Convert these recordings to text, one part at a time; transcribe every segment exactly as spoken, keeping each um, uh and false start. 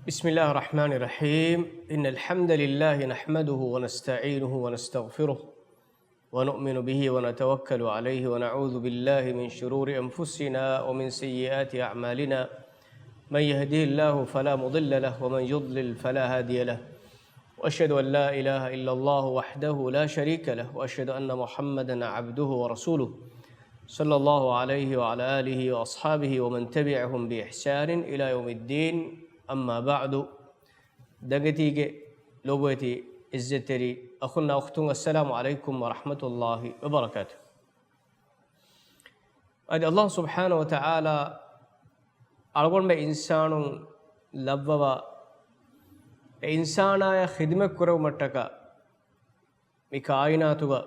بسم الله الرحمن الرحيم. إن الحمد لله نحمده ونستعينه ونستغفره ونؤمن به ونتوكل عليه ونعوذ بالله من شرور أنفسنا ومن سيئات أعمالنا. من يهده الله فلا مضل له ومن يضلل فلا هادي له. وأشهد أن لا إله إلا الله وحده لا شريك له وأشهد أن محمدا عبده ورسوله. صلى الله عليه وعلى آله وأصحابه ومن تبعهم بإحسان إلى يوم الدين. أما بعد. ދަނގެތީގެ ލޮބުވެތި އިއްޒަތްތެރި އަޚުންނާ އުޚްތުން، އައްސަލާމު ޢަލައިކުމް ވަރަޙްމަތުﷲި ވަބަރަކާތު. އަދި ﷲ ސުބްޙާނަހޫ ވަތަޢާލާ އަޅުގަނޑުމެން އިންސާނުން ލައްވަވާ، އެ އިންސާނާޔަށް ޚިދުމަތް ކުރެވުމަށްޓަކާ މި ކާއިނާތުގަ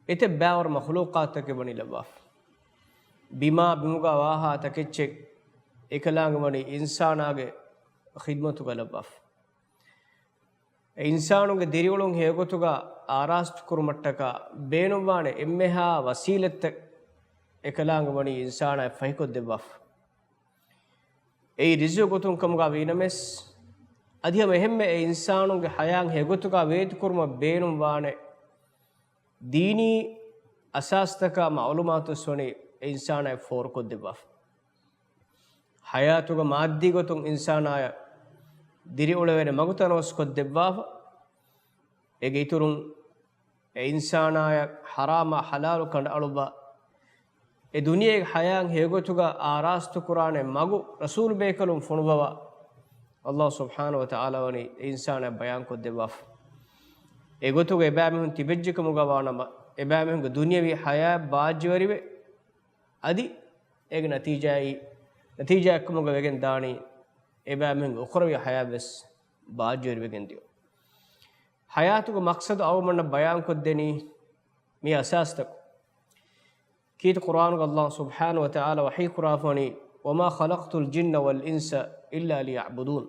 އެތައް ބައިވަރު މަޚްލޫޤާތުތަކެއް ވަނީ ލައްވާފަ. ބިމާ ބިމުގަ ވާހާ ތަކެއްޗެއް އެކަލާނގެ ވަނީ އިންސާނާގެ ޚިދުމަތުގަ ލައްވާފަ. އެ އިންސާނުންގެ ދިރިއުޅުން ހެޔޮގޮތުގަ އާރާސްތު ކުރުމަށްޓަކާ ބޭނުންވާނެ އެންމެހާ ވަސީލަތްތައް އެކަލާނގެ ވަނީ އިންސާނާއަށް ފަހިކޮށްދެއްވާފަ. އެއީ ރިޒުގު ގޮތުން ކަމުގަ ވީނަމަވެސް، އަދި ހަމަ އެހެންމެ އެ އިންސާނުންގެ ޙަޔާތް ހެޔޮގޮތުގަ ވޭތުކުރުމަށް ބޭނުންވާނެ ދީނީ އަސާސްތަކާ މަޢުލޫމާތުވެސް ވަނީ އެ އިންސާނާއަށް ފޯރުކޮށްދެއްވާފަ. ޙަޔާތުގަ މާއްދީ ގޮތުން އިންސާނާއަށް ދިރިއުޅެވޭނެ މަގުތައް ނަވަސްކޮށްދެއްވާފަ. އޭގެ އިތުރުން އެ އިންސާނާއަށް ޙަރާމާ ޙަލާލު ކަނޑައަޅުއްވާ، އެ ދުނިޔޭގެ ޙަޔާތް ހެޔޮގޮތުގަ އާރާސްތުކުރާނެ މަގު ރަސޫލުބޭކަލުން ފޮނުއްވަވާ، ﷲ ސުބްޙާނަހޫ ވަތަޢާލާ ވަނީ އެ އިންސާނާއަށް ބަޔާންކޮށްދެއްވާފަ. އެގޮތުގަ އެބައިމީހުން ތިބެއްޖެކަމުގަ ވާނަމަ، އެބައިމީހުންގެ ދުނިޔަވީ ޙަޔާތް ބާއްޖަވެރިވެ، އަދި އޭގެ ނަތީޖާއީ، ނަތީޖާއެއްކަމުގަ ވެގެން ދާނީ، އެބައިމީހުންގެ އުޚްރަވީ ޙަޔާތްވެސް ބާއްޖަވެރިވެގެން ދިޔުން. ޙަޔާތުގެ މަޤްޞަދު އަޅުގަނޑަށް ބަޔާންކޮށްދެނީ މި އަސާސްތަކުން. ކީރިތި ޤުރްއާނުގަ ﷲ ސުބްޙާނަހޫ ވަތަޢާލާ ވަޙީކުރާފަވަނީ، "وما خلقت الجن والإنس إلا ليعبدون."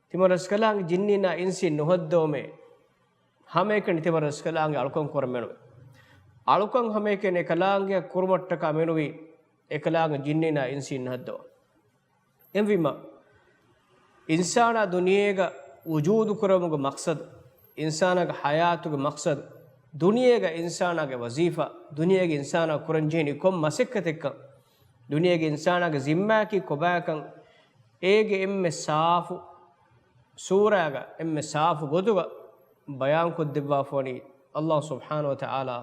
ތިމަން ރަސްކަލާނގެ ޖިންނީންނާ އިންސީން ނުހައްދަވަމޭ، ހަމައެކަނި ތިމަން ރަސްކަލާނގެ އަޅުކަން ކުރަން މެނުވޭ. އަޅުކަން ހަމައެކަނި އެކަލާނގެއަށް ކުރުމަށްޓަކާ މެނުވީ، އެކަލާނގެ ޖިންނީންނާ އިންސީން ނުހައްދަވަން. އެހެންވީމަ، އިންސާނާ ދުނިޔޭގަ ވުޖޫދު ކުރެވުމުގެ މަޤްޞަދު، އިންސާނާގެ ޙަޔާތުގެ މަޤްޞަދު، ދުނިޔޭގަ އިންސާނާގެ ވަޒީފާ، ދުނިޔޭގެ އިންސާނާ ކުރަންޖެހެނީ ކޮން މަސައްކަތެއްކަން، ދުނިޔޭގެ އިންސާނާގެ ޒިންމާއަކީ ކޮބާކަން، އޭގެ އެންމެ ސާފު ސޫރާގަ، އެންމެ ސާފު ގޮތުގަ ބަޔާންކޮށްދެއްވާފަވަނީ ﷲ ސުބްޙާނަހޫ ވަތަޢާލާ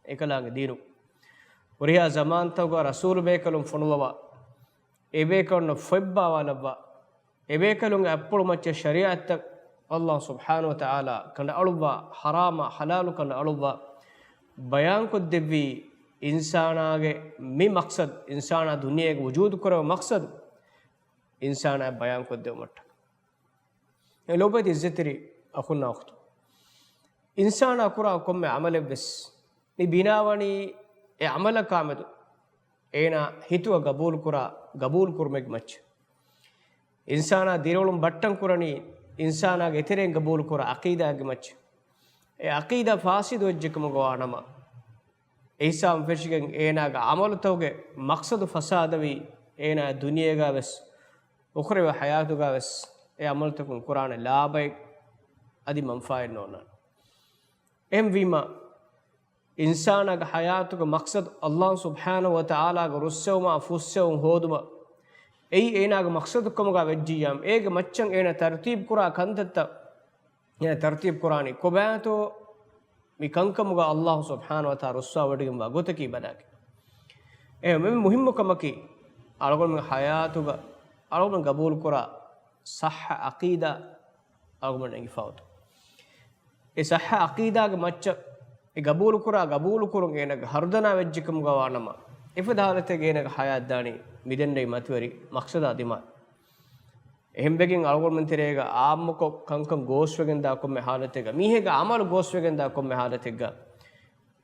އެކަލާނގެ ދީނު. ހުރިހާ ޒަމާންތަކުގަ ރަސޫލުބޭކަލުން ފޮނުއްވަވާ، އެބޭކަލުންނަށް ފޮތްބާވާލައްވާ، އެބޭކަލުންގެ އަތްޕުޅު މައްޗަށް ޝަރީޢަތްތައް ﷲ ސުބްޙާނަހޫ ވަތަޢާލާ ކަނޑައަޅުއްވާ، ޙަރާމާ ޙަލާލު ކަނޑައަޅުއްވާ، ބަޔާންކޮށްދެއްވީ އިންސާނާގެ މި މަޤްޞަދު، އިންސާނާ ދުނިޔޭގަ ވުޖޫދު ކުރެވޭ މަޤްޞަދު އިންސާނާއަށް ބަޔާންކޮށްދެވުމަށްޓަކާ. އެ ލޯބިވެތި އިއްޒަތްތެރި އަޚުންނާ އުޚްތުން، އިންސާނާ ކުރާ ކޮންމެ ޢަމަލެއްވެސް މި ބިނާވަނީ އެ ޢަމަލަކާމެދު އޭނާ ހިތުގަ ގަބޫލުކުރާ ގަބޫލުކުރުމެއްގެ މައްޗަށް. އިންސާނާ ދިރިއުޅުން ބައްޓަން ކުރަނީ އިންސާނާގެ އެތެރެއިން ގަބޫލުކުރާ ޢަޤީދާއެއްގެ މައްޗަށް. އެ ޢަޤީދާ ފާސިދު ވެއްޖެކަމުގަ ވާނަމަ، އެހިސާބުން ފެށިގެން އޭނާގެ ޢަމަލުތަކުގެ މަޤްޞަދު ފަސާދަވީ، އޭނާ ދުނިޔޭގަވެސް އުޚްރަވީ ޙަޔާތުގަވެސް އެ ޢަމަލުތަކުން ކުރާނެ ލާބައެއް އަދި މަންފާއެއް ނޯންނާނެ. އެހެންވީމަ، އިންސާނާގެ ޙަޔާތުގެ މަޤްޞަދު ﷲ ސުބްޙާނަހޫ ވަތަޢާލާގެ ރުއްސެވުމާ ފުއްސެވުން ހޯދުމަށް، އެއީ އޭނާގެ މަޤްޞަދު ކަމުގަ ވެއްޖިއްޔާމު، އޭގެ މައްޗަށް އޭނާ ތަރުތީބު ކުރާ ކަންތައްތައް އޭނާ ތަރުތީބު ކުރާނީ ކޮބާތޯ؟ މި ކަންކަމުގަ ﷲ ސުބްޙާނަހޫ ވަތަޢާލާ ރުއްސަވާވޮޑިގެންވާ ގޮތަކީ ބަލާކި. އެ މެ މުހިއްމު ކަމަކީ، އަޅުގަނޑުމެން ޙަޔާތުގަ އަޅުގަނޑު ގަބޫލުކުރާ ޞައްޙަ ޢަޤީދާ އަޅުގަނޑު އެނގިފަ އޮތު. އެ ޞައްޙަ ޢަޤީދާގެ މައްޗަށް އެ ގަބޫލުކުރާ ގަބޫލުކުރުން އޭނާގެ ހަރުދަނާ ވެއްޖެކަމުގަ ވާނަމަ، އެފަދަ ޙާލަތެއްގަ އޭނާގެ ޙަޔާތް ދާނީ މިދެންނެވި މަތިވެރި މަޤްޞަދާ ދިމާ. އެހެންވެގެން އަޅުގަނޑުމެން ތެރޭގަ ޢާއްމުކޮށް ކަންކަން ގޯސްވެގެންދާ ކޮންމެ ޙާލަތެއްގަ، މީހެއްގެ ޢަމަލު ގޯސްވެގެންދާ ކޮންމެ ޙާލަތެއްގަ،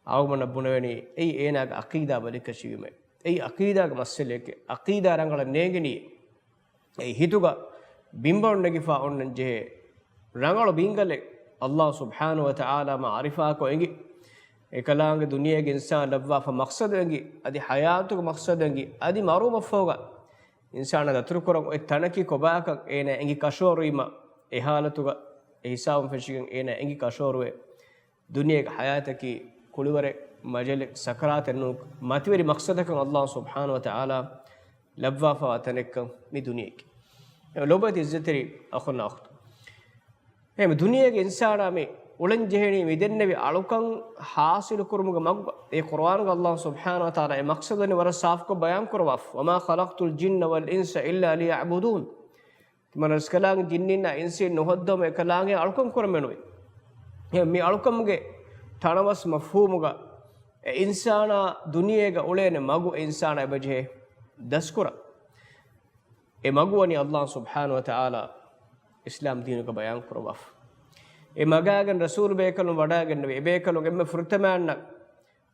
އަޅުގަނޑަށް ބުނެވެނީ އެއީ އޭނާގެ ޢަޤީދާ ބަލިކަށިވީމޭ. އެއީ ޢަޤީދާގެ މައްސަލައެކޭ. ޢަޤީދާ ރަނގަޅަށް ނޭނގެނީ އެއީ ހިތުގަ ބިންބަރު ނެގިފަ އޮންނަން ޖެހޭ ރަނގަޅު ބިންގަލެއް، ﷲ ސުބްޙާނަހޫ ވަތަޢާލާ މަޢުރިފާކޮށް އެނގި، އެކަލާނގެ ދުނިޔޭގެ އިންސާން ލައްވާފަ މަޤްޞަދު އެނގި، އަދި ޙަޔާތުގެ މަޤްޞަދު އެނގި، އަދި މަރުވުމަށްފަހުގަ އިންސާނާ ދަތުރުކުރަން އޮތް ތަނަކީ ކޮބާކަން އޭނާ އެނގި ކަށަވަރުވީމަ، އެ ހާލަތުގަ އެ ހިސާބުން ފެށިގެން އޭނާ އެނގި ކަށަވަރުވެ، ދުނިޔޭގެ ހަޔާތަކީ ކުޅިވަރެއް، މަޖަލެއް، ސަކަރާތެއް ނޫން، މަތިވެރި މަޤްޞަދަކަށް އައްލާހު ސުބްޙާނަހު ވަތަޢާލާ ލައްވާފަވާ ތަނެއްކަން މި ދުނިޔެއަކީ. އެ ލޮބުވެތި ޢިއްޒަތްތެރި އަޚުންނާ އުޚްތުން. އެހެން ދުނިޔޭގެ އިންސާނާ މި އުޅެން ޖެހެނީ މި ދެންނެވި އަޅުކަން ޙާޞިލު ކުރުމުގެ މަގުގަ. އެ ޤުރުއާނުގަ އައްލާހު ސުބްޙާނަހު ވަތަޢާލާ އެ މަޤްޞަދު ވަރަށް ސާފުކޮށް ބަޔާން ކުރައްވާފަ. وما خلقت الجن والإنس إلا ليعبدون. ތިމަން ރަސްކަލާނގެ ޖިންނިންނާ އިންސީން ނުހޯއްދަވަމު އެކަލާނގެ އަޅުކަން ކުރަމެނުވެ. އެ މި އަޅުކަމުގެ ތަނަވަސް މަފްހޫމުގަ އެ އިންސާނާ ދުނިޔޭގަ އުޅޭނެ މަގު އެ އިންސާނާ އެބަޖެހޭ ދަސްކުރަން. އެ މަގު ވަނީ އައްލާހު ސުބްޙާނަހު ވަތަޢާލާ އިސްލާމް ދީނުގަ ބަޔާން ކުރައްވާފަ. އެ މަގާގެން ރަސޫލު ބޭކަލުން ވަޑައިގެންނެވި. އެބޭކަލުން އެންމެ ފުރަތަމައިންނަށް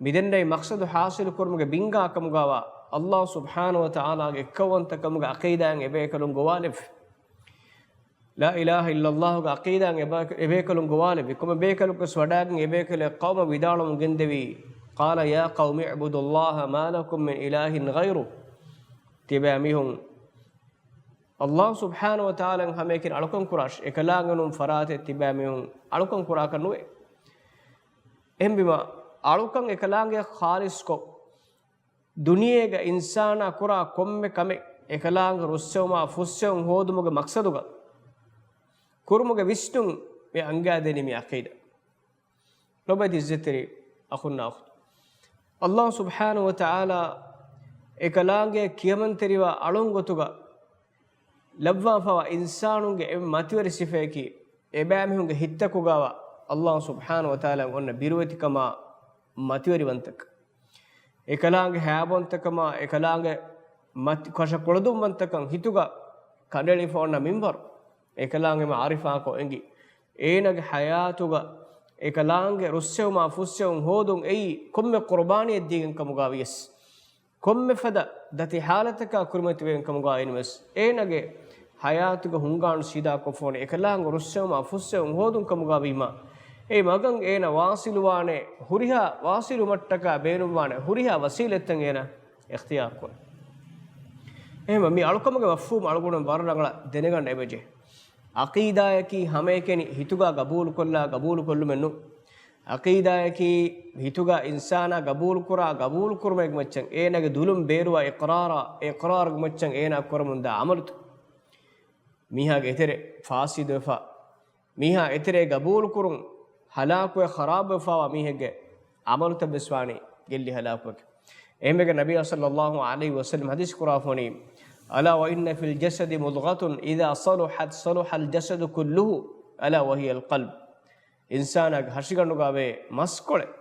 މިދެންނެވި މަޤްޞަދު ޙާޞިލު ކުރުމުގެ ބިންގާ ކަމުގަވާ އައްލާހު ސުބްޙާނަހު ވަތަޢާލާގެ އެއްކައުވަންތަކަމުގެ ޢަޤީދާއިން އެބޭކަލުން ގޮވާލެއްވި. ލާ އިލާހަ އިއްލައްލާހުގެ ޢަޤީދާއިން އެބޭ-، އެބޭކަލުން ގޮވާލެއްވި. ކޮންމެ ބޭކަލަކުވެސް ވަޑައިގެން އެބޭކަލެއް ޤައުމަށް ވިދާޅުވަމުން ގެންދެވީ، قال يا قوم اعبدوا الله ما لكم من إله غيره. ތިބާ މީހުން އައްލާހު ސުބްޙާނަހު ވަތަޢާލާއަށް ހަމައެކަނި އަޅުކަން ކުރާށި. އެކަލާނގެ ނޫން ފަރާތެއް ތިބާ މީހުން އަޅުކަން ކުރާކަށް ނުވޭ. އެހެންވީމަ، އަޅުކަން އެކަލާނގެ ޚާލިޞްކޮށް، ދުނިޔޭގަ އިންސާނާ ކުރާ ކޮންމެ ކަމެއް އެކަލާނގެ ރުއްސެވުމާ ފުއްސެވުން ހޯދުމުގެ މަޤްޞަދުގަ ކުރުމުގެ ވިސްނުން މި އަންގާދެނީ މި ޢަޤީދާ. ލޮބުވެތި ޢިއްޒަތްތެރި އަޚުންނާ އުޚްތުން. އައްލާހު ސުބްޙާނަހު ވަތަޢާލާ އެކަލާނގެ ކިޔަމަންތެރިވާ އަޅުން ގޮތުގަ ލައްވާފަވާ އިންސާނުންގެ އެންމެ މަތިވެރި ސިފަޔަކީ، އެބައިމީހުންގެ ހިތްތަކުގައިވާ އައްލާހު ސުބްޙާނަހު ވަތަޢާލާއަށް އޮންނަ ބިރުވެތިކަމާ މަތިވެރިވަންތަކަން. އެކަލާނގެ ހައިބަވަންތަކަމާ، އެކަލާނގެ މަތި-، ކަށަ ކުޅަދުންވަންތަކަން ހިތުގަ ކަނޑައެޅިފަ އޮންނަ މިންވަރު. އެކަލާނގެ މަޢުރިފާކޮށް އެނގި، އޭނާގެ ޙަޔާތުގަ އެކަލާނގެ ރުއްސެވުމާ ފުއްސެވުން ހޯދުން އެއީ ކޮންމެ ޤުރުބާނީއެއް ދީގެން ކަމުގައި ވިޔަސް، ކޮންމެ ފަދަ ދަތި ޙާލަތަކާ ކުރިމަތިވެގެން ކަމުގައި އިންވެސް، އޭނާގެ ޙަޔާތުގެ ހުންގާނު ސީދާކޮށްފަ އޮންނަ އެކަލާނގެ ރުއްސެވުމާ ފުއްސެވުން ހޯދުން ކަމުގައި ވީމަ، އެ މަގަށް އޭނާ ވާޞިލުވާނެ، ހުރިހާ ވާޞިލުވުމަށްޓަކާ ބޭނުންވާނެ ހުރިހާ ވަސީލަތްތައް އޭނާ އިޚްތިޔާރު ކުރޭ. އެހެންވެ، މި އަޅުކަމުގެ މަފްހޫމު އަޅުގަނޑު ވަރަށް ރަނގަޅަށް ދެނެގަންނަ އެބަޖެހޭ. ޢަޤީދާއަކީ ހަމައެކަނި ހިތުގަ ގަބޫލުކޮށްލާ ގަބޫލުކޮށްލުމެއް ނޫން. ޢަޤީދާއަކީ ހިތުގަ އިންސާނާ ގަބޫލުކުރާ ގަބޫލުކުރުމެއްގެ މައްޗަށް، އޭނާގެ ދުލުން ބޭރުވާ އިޤްރާރާ، އެ އިޤްރާރުގެ މައްޗަށް އޭނާ ކުރަމުންދާ ޢަމަލުތައް. މީހާގެ އެތެރެ ފާސިދުވެފަ، މީހާ އެތެރޭ ގަބޫލުކުރުން ހަލާކުވެ ޚަރާބުވެފަވާ މީހެއްގެ ޢަމަލުތައް ވެސް ވާނީ ގެއްލި ހަލާކުވެގެން. އެހެންވެގެން ނަބީ ޞައްލައްލާހު ޢަލައިހި ވަސައްލަމަ ޙަދީޘް ކުރާފަ ވަނީ، ألا وإن في الجسد مضغة إذا صلحت صلح الجسد كله ألا وهي القلب. އިންސާނާގެ ހަށިގަނޑުގައިވޭ މަސްކޮޅެއް،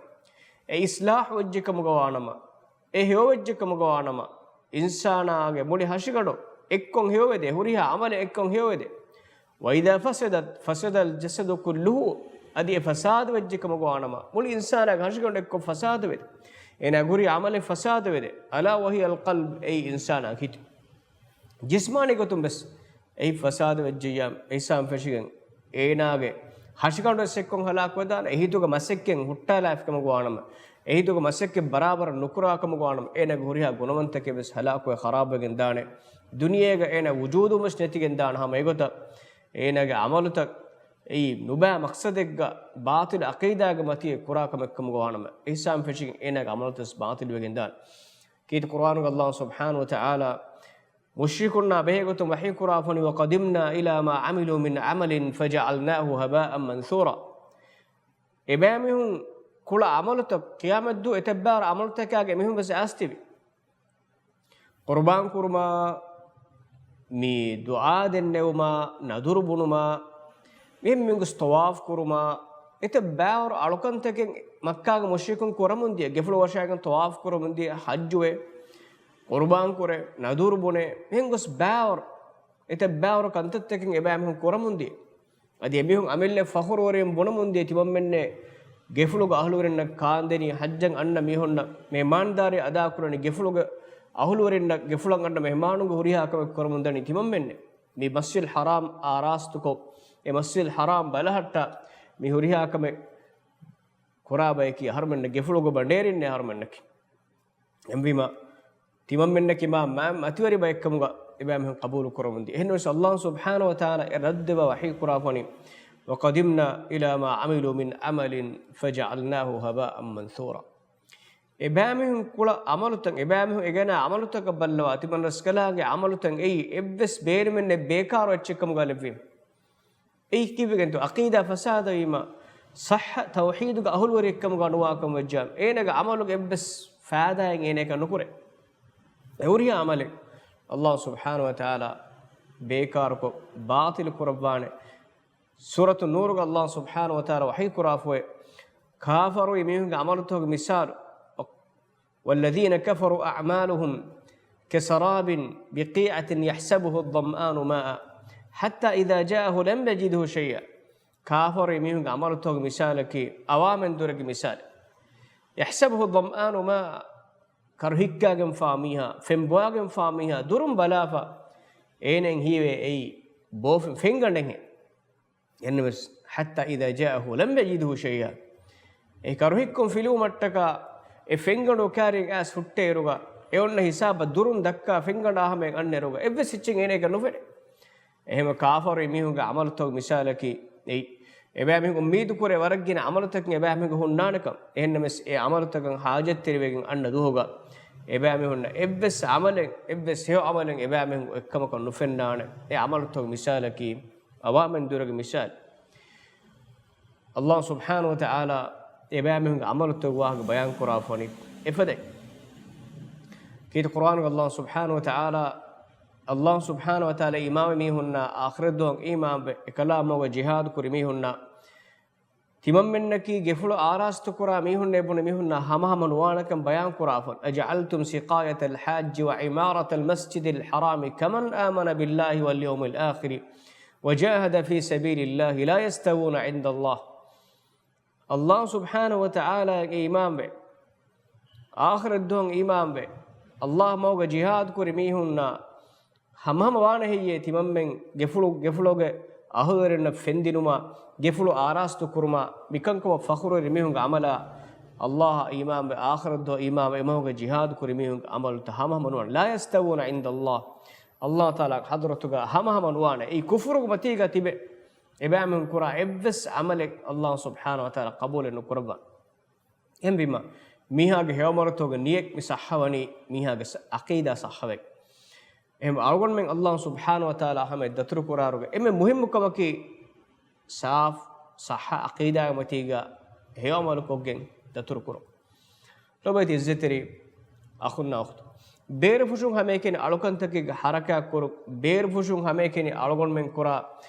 އެ އިޞްލާޙު ވެއްޖެ ކަމުގަ ވާނަމަ، އެ ހެޔޮވެއްޖެ ކަމުގަ ވާނަމަ، އިންސާނާގެ މުޅި ހަށިގަނޑު އެއްކޮށް ހެޔޮވެދޭ، ހުރިހާ ޢަމަލެއް އެއްކޮށް ހެޔޮވެދޭ. وإذا فسدت فسد الجسد كله. އަދި އެ ފަސާދަވެއްޖެ ކަމުގަ ވާނަމަ، މުޅި އިންސާނާގެ ހަށިގަނޑު އެއްކޮށް ފަސާދަވެދޭ. އޭނާގެ ހުރި ޢަމަލެއް ފަސާދަވެދޭ. ألا وهي القلب، އެއީ އިންސާނާގެ ހިތު. ޖިސްމާނީ ގޮތުން ވެސް އެއީ ފަސާދަ ވެއްޖެއްޔާ، އެހިސާބުން ފެށިގެން އޭނާގެ ހަށިގަނޑު ވެސް އެއްކޮށް ހަލާކުވެދާނެ. އެ ހިތުގެ މަސައްކަތް ހުއްޓާލާފި ކަމުގަ ވާނަމަ، އެ ހިތުގެ މަސައްކަތް ބަރާބަރަށް ނުކުރާ ކަމުގަ ވާނަމަ، އޭނާގެ ހުރިހާ ގުނަވަންތަކެއް ވެސް ހަލާކުވެ ޚަރާބުވެގެން ދާނެ. ދުނިޔޭގަ އޭނާ ވުޖޫދުން ވެސް ނެތިގެން ދާނެ. ހަމަ އެގޮތަށް އޭނާގެ ޢަމަލުތައް އެއީ ނުބައި މަޤްޞަދެއްގަ ބާޠިލު ޢަޤީދާގެ މަތީ ކުރާ ކަމެއް ކަމުގަ ވާނަމަ، އެހިސާބުން ފެށިގެން އޭނާގެ ޢަމަލުތައް ވެސް ބާޠިލުވެގެން ދާނެ. ކީރިތި ޤުރުއާނުގަ އައްލާހު ސުބްޙާނަހު ވަތަޢާލާ މުޝްރިކުންނާ ބެހޭގޮތުން ވަޙީ ކުރާފަ ވަނީ، وقدمنا إلى ما عملوا من عمل فجعلناه هباء منثورا. އެބައިމީހުން ކުޅަ ޢަމަލުތައް ޤިޔާމަތްދުވަހު އެތައް ބައިވަރު ޢަމަލުތަކާގެ އެމީހުން ވެސް އައިސްތިބި. ޤުރުބާން ކުރުމާ، މި ދުޢާ ދެންނެވުމާ، ނަދުރު ބުނުމާ، މިހެން މިންގޮސް ޠަވާފު ކުރުމާ، އެތައް ބައިވަރު އަޅުކަންތަކެއް މައްކާގެ މުޝްރިކުން ކުރަމުން ދިޔަ، ގެފުޅު ވަށާގެން ޠަވާފު ކުރަމުން ދިޔަ، ޙައްޖުވެ، ޤުރުބާން ކުރެ، ނަދުރު ބުނެ، މިހެން ގޮސް ބައިވަރު، އެތައް ބައިވަރު ކަންތައްތަކެއް އެބައިމީހުން ކުރަމުން ދިޔަ. އަދި އެމީހުން އަމިއްލަ ފަޚުރުވެރިން ބުނަމުން ދިޔަ ތިމަންމެންނެ ގެފުޅުގަ އަހުލުވެރިންނަށް ކާންދެނީ، ޙައްޖަށް އަންނަ މީހުންނަށް މެހެމާންދާރީ އަދާކުރަނީ، ގެފުޅުގެ އަހުލުވެރިންނަށް ގެފުޅަށް އަންނަ މެހެމާނުންގެ ހުރިހާ ކަމެއް ކުރަމުން ދަނީ ތިމަންމެންނެ. މި މަސްޖިދުލް ޙަރާމް އާރާސްތުކޮށް، އެ މަސްޖިދުލް ޙަރާމް ބަލަހައްޓާ މި ހުރިހާ ކަމެއް ކުރާ ބަޔަކީ އަހަރުމެންނަށް ގެފުޅުގެ ބަނޑޭރިންނޭ އަހަރުމެންނަކީ. އެހެންވީމަ، ތިމަންމެންނަކީ މާ މާ މަތިވެރި ބައެއްކަމުގަ އެބައިމީހުން ޤަބޫލު ކުރަމުންދިޔަ. އެހެންނަމަވެސް ﷲ ސުބްޙާނަހޫ ވަތަޢާލާ އެ ރައްދުވެވާ ވަޙީ ކުރާފަނީ، "وقدمنا إلى ما عملوا من عمل فجعلناه هباء منثورا." އެބައިމީހުން ކުޅަ ޢަމަލުތައް، އެބައިމީހުން އެގަނާ ޢަމަލުތަކަށް ބައްލަވާ، ތިމަން ރަސްކަލާނގެ ޢަމަލުތައް އެއީ އެއްވެސް ބޭނުމެއްނެތް ބޭކާރު އެއްޗެއްކަމުގަ ލެއްވީމަ. އެއީ ކީއްވެގެންތޯ؟ ޢަޤީދާ ފަސާދަވީމަ، ޞައްޙަ ތައުޙީދުގެ އަހުލުވެރިއެއްކަމުގަ ނުވާކަމަށް ވެއްޖާ، އޭނާގެ ޢަމަލުގެ އެއްވެސް ފައިދާއެއް އޭނާއަކަށް ނުކުރޭ. އެ ހުރިހާ ޢަމަލެއް ﷲ ސުބްޙާނަހޫ ވަތަޢާލާ ބޭކާރުކޮށް، ބާޠިލު ކުރައްވާނެ. ސޫރަތު ނޫރުގަ ﷲ ސުބްޙާނަހޫ ވަތަޢާލާ ވަޙީ ކުރާފައި، ކާފަރުވި މީހުންގެ ޢަމަލުތަކުގެ މިސާލު، "والذين كفروا أعمالهم كسراب بقيعة يحسبه الظمآن ماء حتى إذا جاءه لم يجده شيئا." ކާފަރުވި މީހުންގެ ޢަމަލުތަކުގެ މިސާލަކީ އަވާމެން ދުރެއްގެ މިސާލެއް. "يحسبه الظمآن ماء." ކަރުހިއްކާގެންފާ މީހާ، ފެންބޮވާގެންފާ މީހާ ދުރުން ބަލާފަ، އޭނައަށް ހީވޭ އެއީ ބޯފެން، ފެންގަނޑެއްހެން. އެހެންނަމަވެސް، "حتى إذا جاءه لم يجده شيئا." އެ ކަރުހިއްކުން ފިލުވުމަށްޓަކާ އެ ފެންގަނޑު ކާރިން އައިސް ހުއްޓޭއިރުގަ، އެ އޮންނަ ހިސާބަށް ދުރުން ދައްކާ ފެންގަނޑާ ހަމައަށް އަންނައިރުގަ، އެއްވެސް އެއްޗެއް އޭނައަކަށް ނުފެނޭ. އެހެން ކާފަރުވި މީހުންގެ ޢަމަލުތަކުގެ މިސާލަކީ އެއީ. އެބައިމީހުން އުއްމީދު ކުރޭ ވަރަށް ގިނަ ޢަމަލުތަކެއް އެބައިމީހުންގެ ހުންނާނެކަން. އެހެންނަމަވެސް، އެ ޢަމަލުތަކަށް ޙާޖަތްތެރިވެގެން އަންނަ ދުވަހުގަ އެބައިމީހުންނަށް އެއްވެސް ޢަމަލެއް، އެއްވެސް ހެޔޮ ޢަމަލެއް އެބައިމީހުން އެއްކަމަކަށް ނުފެންނާނެ. އެ ޢަމަލުތަކުގެ މިސާލަކީ އަވާމެން ދުރެއްގެ މިސާލު. ﷲ ސުބްޙާނަހޫ ވަތަޢާލާ އެބައިމީހުންގެ ޢަމަލުތަކުގެ ވާހަކަ ބަޔާން ކުރާފަނީ އެފަދައިން. ކީރިތި ޤުރްއާނުގަ ﷲ ސުބްޙާނަހޫ ވަތަޢާލާ، ﷲ ސުބްޙާނަހޫ ވަތަޢާލާ އީމާންވި މީހުންނާ، އާޚިރަތް ދުވަހަށް އީމާންވެ، އެކަލާނގެ މަގުގަ ޖިހާދު ކުރި މީހުންނާ، ތިމަންމެންނަކީ ގެފުޅު އާރާސްތުކުރާ މީހުންނޭ ބުނި މީހުންނާ ހަމަހަމަ ނުވާނެކަން ބަޔާން ކުރާފަ، "أجعلتم سقاية الحاج وعمارة المسجد الحرام كمن آمن بالله واليوم الآخر وجاهد في سبيل الله لا يستوون عند الله." ﷲ ސުބްޙާނަހޫ ވަތަޢާލާއަށް އީމާންވެ، އާޚިރަތް ދުވަހަށް އީމާންވެ، ﷲ މަގުގަ ޖިހާދު ކުރި މީހުންނާ ހަމަހަމަ ވާނެ ހެއްޔޭ ތިމަންމެން ގެފުޅު، ގެފުޅުގެ އަހުލުވެރިންނަށް ފެންދިނުމާ، ގެފުޅު އާރާސްތު ކުރުމާ، މިކަންކަމަށް ފަޚުރުވެރި މީހުންގެ ޢަމަލާ، ﷲ އަށް އީމާންވެ، އާޚިރަތް ދުވަހަށް އީމާންވެ، އެމަގުގަ ޖިހާދު ކުރި މީހުންގެ ޢަމަލުތައް ހަމަހަމަ ނުވާނެ. لا يستوون عند الله. ﷲ ތަޢާލާގެ ޙަޟްރަތުގަ ހަމަހަމަ ނުވާނެ. އެއީ ކުފުރުގެ މަތީގަ ތިބެ އެބައިމީހުން ކުރާ އެއްވެސް ޢަމަލެއް ﷲ ސުބްޙާނަހޫ ވަތަޢާލާ ޤަބޫލެއް ނުކުރައްވާނެ. އެހެންވީމަ، މީހާގެ ހެޔޮ ޢަމަލުތަކުގެ ނިޔަތް މި ޞައްޙަވަނީ މީހާގެ ސަ-، ޢަޤީދާ ޞައްޙަވެގެން. އެހެން އަޅުގަނޑުމެން ﷲ ސުބްޙާނަހޫ ވަތަޢާލާ ހަމަ ދަތުރު ކުރާއިރުގަ އެންމެ މުހިއްމު ކަމަކީ ސާފު، ޞައްޙަ ޢަޤީދާގެ މަތީގަ ހެޔޮ ޢަމަލުކޮށްގެން ދަތުރު ކުރުން. ލޯބިވެތި ޢިއްޒަތްތެރި އަޚުންނާ އުޚްތުން، ބޭރުފުށުން ހަމައެކަނި އަޅުކަންތަކެއްގެ ޙަރަކާތް ކުރުން، ބޭރުފުށުން ހަމައެކަނި އަޅުގަނޑުމެން ކުރާ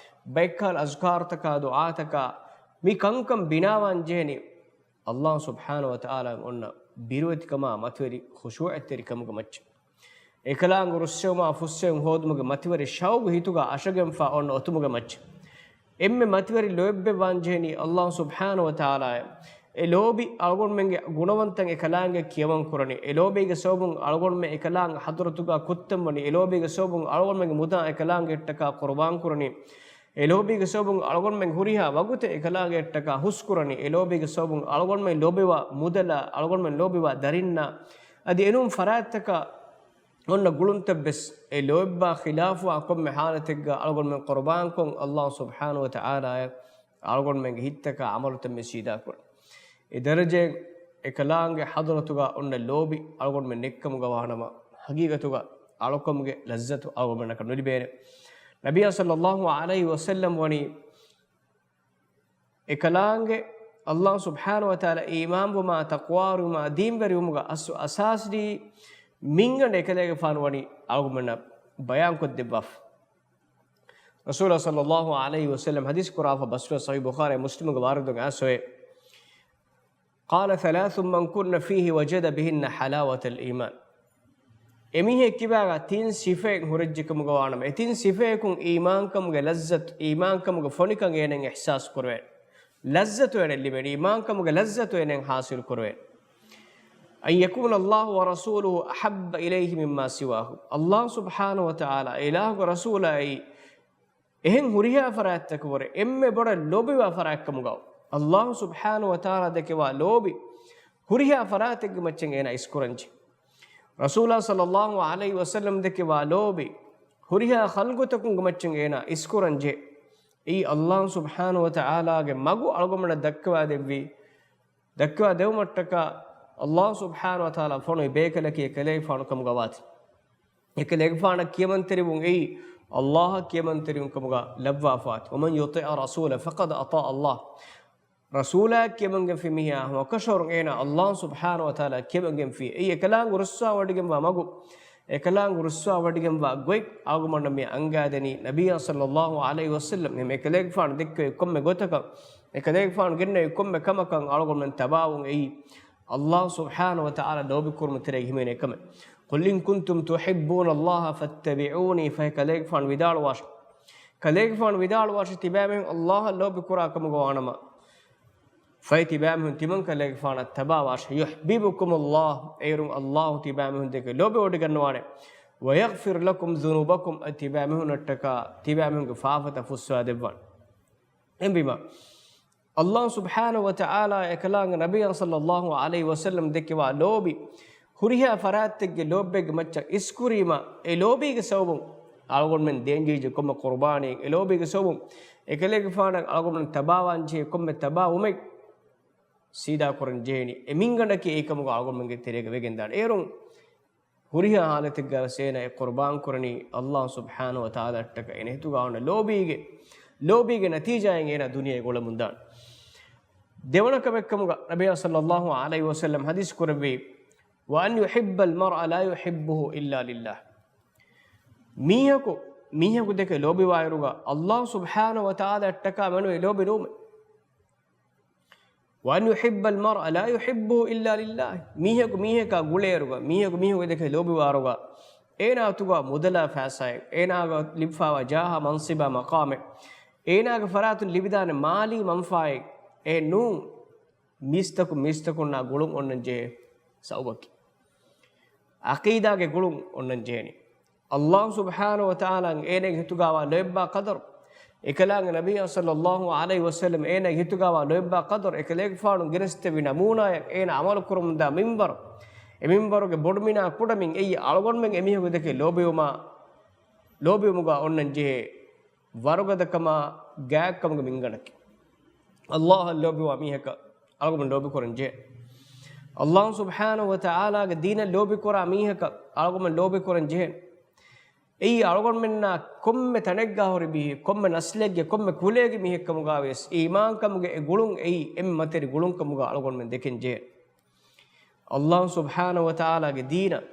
ބައެއްކަހަލަ އަޒްކާރުތަކާ ދުޢާތަކާ މި ކަންކަން ބިނާވާން ޖެހެނީ ﷲ ސުބްޙާނަހޫ ވަތަޢާލާ އޮންނަ ބިރުވެތިކަމާ މަތިވެރި ޚުޝޫޢަތްތެރިކަމުގެ މައްޗަށް. އެކަލާނގެ ރުއްސެވުމާ ފުއްސެވުން ހޯދުމުގެ މަތިވެރި ޝައުގު ހިތުގަ އަށަގެންފާ އޮންނަ އޮތުމުގެ މައްޗަށް. އެންމެ މަތިވެރި ލޯތްބެއް ވާން ޖެހެނީ ﷲ ސުބްޙާނަހޫ ވަތަޢާލާއަށް. އެ ލޯބި އަޅުގަނޑުމެންގެ ގުނަވަންތައް އެކަލާނގެ ކިޔަވަން ކުރަނީ. އެ ލޯބީގެ ސަބަބުން އަޅުގަނޑުމެން އެކަލާނގެ ޙަޟްރަތުގަ ކުއްތަން ވަނީ. އެ ލޯބީގެ ސަބަބުން އަޅުގަނޑުމެންގެ މުދާ އެކަލާނގެއަށްޓަކާ ޤުރުބާން ކުރަނީ. އެ ލޯބީގެ ސަބަބުން އަޅުގަނޑުމެން ހުރިހާ ވަގުތެއް އެކަލާނގެއަށްޓަކާ ހުސްކުރަނީ. އެ ލޯބީގެ ސަބަބުން އަޅުގަނޑުމެން ލޯބިވާ މުދަލާ، އަޅުގަނޑުމެން ލޯބިވާ ދަރިންނާ، އަދި އެނޫން ފަރާތްތަކަށް އޮންނަ ގުޅުންތައްވެސް އެ ލޯތްބާ ޚިލާފުވާ ކޮންމެ ޙާލަތެއްގަ އަޅުގަނޑުމެން ޤުރުބާންކޮށް، ﷲ ސުބްޙާނަހޫ ވަތަޢާލާއަށް އަޅުގަނޑުމެންގެ ހިތްތަކާ ޢަމަލުތައް މި ސީދާކުރަން. އެ ދަރަޖައިން އެކަލާނގެ ޙަޟްރަތުގަ އޮންނަ ލޯބި އަޅުގަނޑުމެން ނެތްކަމުގަ ވާނަމަ، ޙަޤީޤަތުގަ އަޅުކަމުގެ ލައްޒަތު އަޅުގަނޑުމެންނަކަށް ނުލިބޭނެ. ނަބިއްޔާ ޞައްލައްލާހު ޢަލައިހި ވަސައްލަމް ވަނީ އެކަލާނގެ ﷲ ސުބްޙާނަހޫ ވަތަޢާލާ އީމާންވުމާ، ތަޤްވާވެރިވުމާ، ދީންވެރިވުމުގެ އަސްލު އަސާސް ދީ މިންގަނޑެއް އެކަލޭގެފާނު ވަނީ އަޅުގަނޑުމެންނަށް ބަޔާންކޮށްދެއްވާފަ. ރަސޫލާ ޞައްލައްލާހު ޢަލައިހި ވަސައްލަމް ޙަދީޘް ކުރާފަ ބަސްފުޅަށް ޞަޙީޙު ބުޚާރީ މުސްލިމުގެ ވާރިދުން އައިސްފައި. قال: ثلاث من كن فيه وجد بهن حلاوة الإيمان. އެމީހެއް ކިބާގަ ތިން ސިފައެއް ހުރެއްޖެކަމުގަ ވާނަމަ، އެ ތިން ސިފައަކުން އީމާންކަމުގެ ލައްޒަތު، އީމާންކަމުގެ ފޮނިކަން އޭނައަށް އިޙްސާސް ކުރެވޭނެ. ލައްޒަތު އޭނައަށް ލިބޭނެ، އީމާންކަމުގެ ލައްޒަތު އޭނައަށް ޙާޞިލު ކުރެވޭނެ. أن يكون الله ورسوله أحب إليه مما سواه. ﷲ ސުބްޙާނަހޫ ވަތަޢާލާ، އިލާހުގެ ރަސޫލާއި، އެހެން ހުރިހާ ފަރާތްތަކަށްވުރެ އެންމެ ބޮޑަށް ލޯބިވާ ފަރާތްކަމުގަ، ﷲ ސުބްޙާނަހޫ ވަތަޢާލާ ދެކެވާ ލޯބި ހުރިހާ ފަރާތެއްގެ މައްޗަށް އޭނާ އިސްކުރަންޖެ. ރަސޫލާ ޞައްލައްލާހު ޢަލައިހި ވަސައްލަމަ ދެކެވާ ލޯބި ހުރިހާ ޚަލްޤުތަކުންގެ މައްޗަށް އޭނާ އިސްކުރަން ޖެހޭ. އެއީ ﷲ ސުބްޙާނަހޫ ވަތަޢާލާގެ މަގު އަޅުގަނޑަށް ދައްކަވާ ދެއްވީ. ދައްކަވާ ދެވުމަށްޓަކާ ﷲ ސުބްޙާނަހޫ ވަތަޢާލާ ފޮނުވި ބޭކަލަކީ އެކަލޭގެފާނު ކަމުގަ ވާތީ. އެކަލޭގެފާނަށް ކިޔަމަންތެރިވުން އެއީ ﷲ އަށް ކިޔަމަންތެރިވުން ކަމުގަ ލައްވާފާތީ. ومن يطع الرسول فقد أطاع الله. ރަސޫލާ ކިޔަމަންގެންފި މީހާ ހަމަކަށަވަރުން އޭނާ ﷲ ސުބްޙާނަހޫ ވަތަޢާލާ ކިޔަމަންގެންފި. އެއީ އެކަލާނގެ ރުއްސާވޮޑިގެންވާ މަގު، އެކަލާނގެ ރުއްސާވޮޑިގެންވާ ގޮތް އަޅުގަނޑަށް މި އަންގާދެނީ ނަބިއްޔާ ޞައްލައްލާހު ޢަލައިހި ވަސައްލަމް އެކަލޭގެފާނު ދެއްކެވި ކޮންމެ ގޮތަކަށް، އެކަލޭގެފާނު ގެންނެވި ކޮންމެ ކަމަކަށް އަޅުގަނޑުމެން ތަބާވުން އެއީ ﷲ ސުބްޙާނަހޫ ވަތަޢާލާ ލޯބިކުރުމުގެ ތެރޭގަ ހިމެނޭ ކަމެއް. قل إن كنتم تحبون الله فاتبعوني، ފަހެ ކަލޭގެފާނު ވިދާޅުވާށޭ. ކަލޭގެފާނު ވިދާޅުވާށޭ، ތިބާމީހުން ﷲ އަށް ލޯބިކުރާ ކަމުގަ ވާނަމަ، ފަހެ ތިބާމީހުން ތިމަން ކަލޭގެފާނަށް ތަބާވާށޭ. يحببكم الله، އޭރުން ﷲ ތިބާމީހުން ދެކެ ލޯބިވޮޑިގަންނަވާނެ. ويغفر لكم ذنوبكم، އަދި ތިބާމީހުންނަށްޓަކާ ތިބާމީހުންގެ ފާފަތައް ފުއްސަވާ ދެއްވާނެ. އެހެންވީމާ، ﷲ ސުބްޙާނަހޫ ވަތަޢާލާ އެކަލާނގެ ނަބިއްޔާ ޞައްލައްލާހު ޢަލައިހި ވަސައްލަމް ދެކެވާ ލޯބި ހުރިހާ ފަރާތްތެއްގެ ލޯބިއެއްގެ މައްޗަށް އިސްކުރީމާ، އެ ލޯބީގެ ސަބަބުން އަޅުގަނޑުމެން ދޭންޖެހިއްޖެ ކޮންމެ ޤުރުބާނީ، އެ ލޯބީގެ ސަބަބުން އެކަލޭގެފާނަށް އަޅުގަނޑުމެން ތަބާވާން ޖެހޭ ކޮންމެ ތަބާވުމެއް ސީދާކުރަން ޖެހޭނީ. އެ މިންގަނޑަކީ އެއީ ކަމުގަ އަޅުގަނޑުމެންގެ ތެރޭގަ ވެގެންދާނެ. އޭރުން ހުރިހާ ޙާލަތެއްގަވެސް އޭނާ އެ ޤުރުބާން ކުރަނީ ﷲ ސުބްޙާނަހޫ ވަތަޢާލާއަށްޓަކާ އޭނާ ހިތުގަ އޮންނަ ލޯބީގެ، ލޯބީގެ ނަތީޖާއިން އޭނާ ދުނިޔޭގަ އުޅެމުންދާނެ. ދެވަނަ ކަމެއްކަމުގަ ނަބިއްޔާ ޞައްލައްލާހު ޢަލައިހި ވަސައްލަމް ޙަދީޘް ކުރެއްވީ، وأن يحب المرء لا يحبه إلا لله. މީހަކު މީހަކު ދެކެ ލޯބިވާއިރުގަ ﷲ ސުބްޙާނަހޫ ވަތަޢާލާއަށްޓަކާ މެނުވީ ލޯބި ނުވުމެއް. وأن يحب المرء لا يحبه إلا لله. މީހަކު މީހަކާ ގުޅޭއިރުގަ، މީހަކު މީހަކު ދެކެ ލޯބިވާއިރުގަ، އޭނާ އަތުގަ މުދަލާ ފައިސާއެއް، އޭނާގަ ލިބިފައިވާ ޖާހާ މަންޞިބާ މަޤާމެއް، އޭނާގެ ފަރާތުން ލިބިދާނެ މާލީ މަންފާއެއް، އެ ނޫން. މީސްތަކުން މީސްތަކުންނާ ގުޅުން އޮންނަން ޖެހޭ ސަބަބަކީ، ޢަޤީދާގެ ގުޅުން އޮންނަން ޖެހޭނީ. ﷲ ސުބްޙާނަހޫ ވަތަޢާލާ އޭނާގެ ހިތުގަވާ ލޯތްބާ ޤަދަރު، އެކަލާނގެ ނަބިއްޔާ ޞައްލައްލާހު ޢަލައިހި ވަސައްލަމް އޭނާގެ ހިތުގަވާ ލޯތްބާ ޤަދަރު، އެކަލޭގެފާނު ގެނެސްދެއްވި ނަމޫނާއަށް އޭނާ ޢަމަލު ކުރަމުންދާ މިންވަރު، އެ މިންވަރުގެ ބޮޑުމިނާ ކުޑަމިން އެއީ އަޅުގަނޑުމެން އެމީހަކު ދެކެ ލޯބިވުމާ، ލޯބިވުމުގަ އޮންނަން ޖެހޭ ވަރުގަދަކަމާ ގާތްކަމުގެ މިންގަނޑަކީ. ﷲ އަށް ލޯބިވާ މީހަކަށް އަޅުގަނޑު ލޯބިކުރަން ޖެހޭ. ﷲ ސުބްޙާނަހޫ ވަތަޢާލާގެ ދީނަށް ލޯބިކުރާ މީހަކަށް އަޅުގަނޑު ލޯބިކުރަން ޖެހޭ. އެއީ އަޅުގަނޑުމެންނާ ކޮންމެ ތަނެއްގަ ހުރި މީހެއް، ކޮންމެ ނަސްލެއްގެ، ކޮންމެ ކުލައެއްގެ މީހެއްކަމުގަވެސް އީމާންކަމުގެ އެ ގުޅުން އެއީ އެންމެ މަތިވެރި ގުޅުންކަމުގަ އަޅުގަނޑުމެން ދެކެން ޖެހޭ. ﷲ ސުބްޙާނަހޫ ވަތަޢާލާގެ ދީނަށް،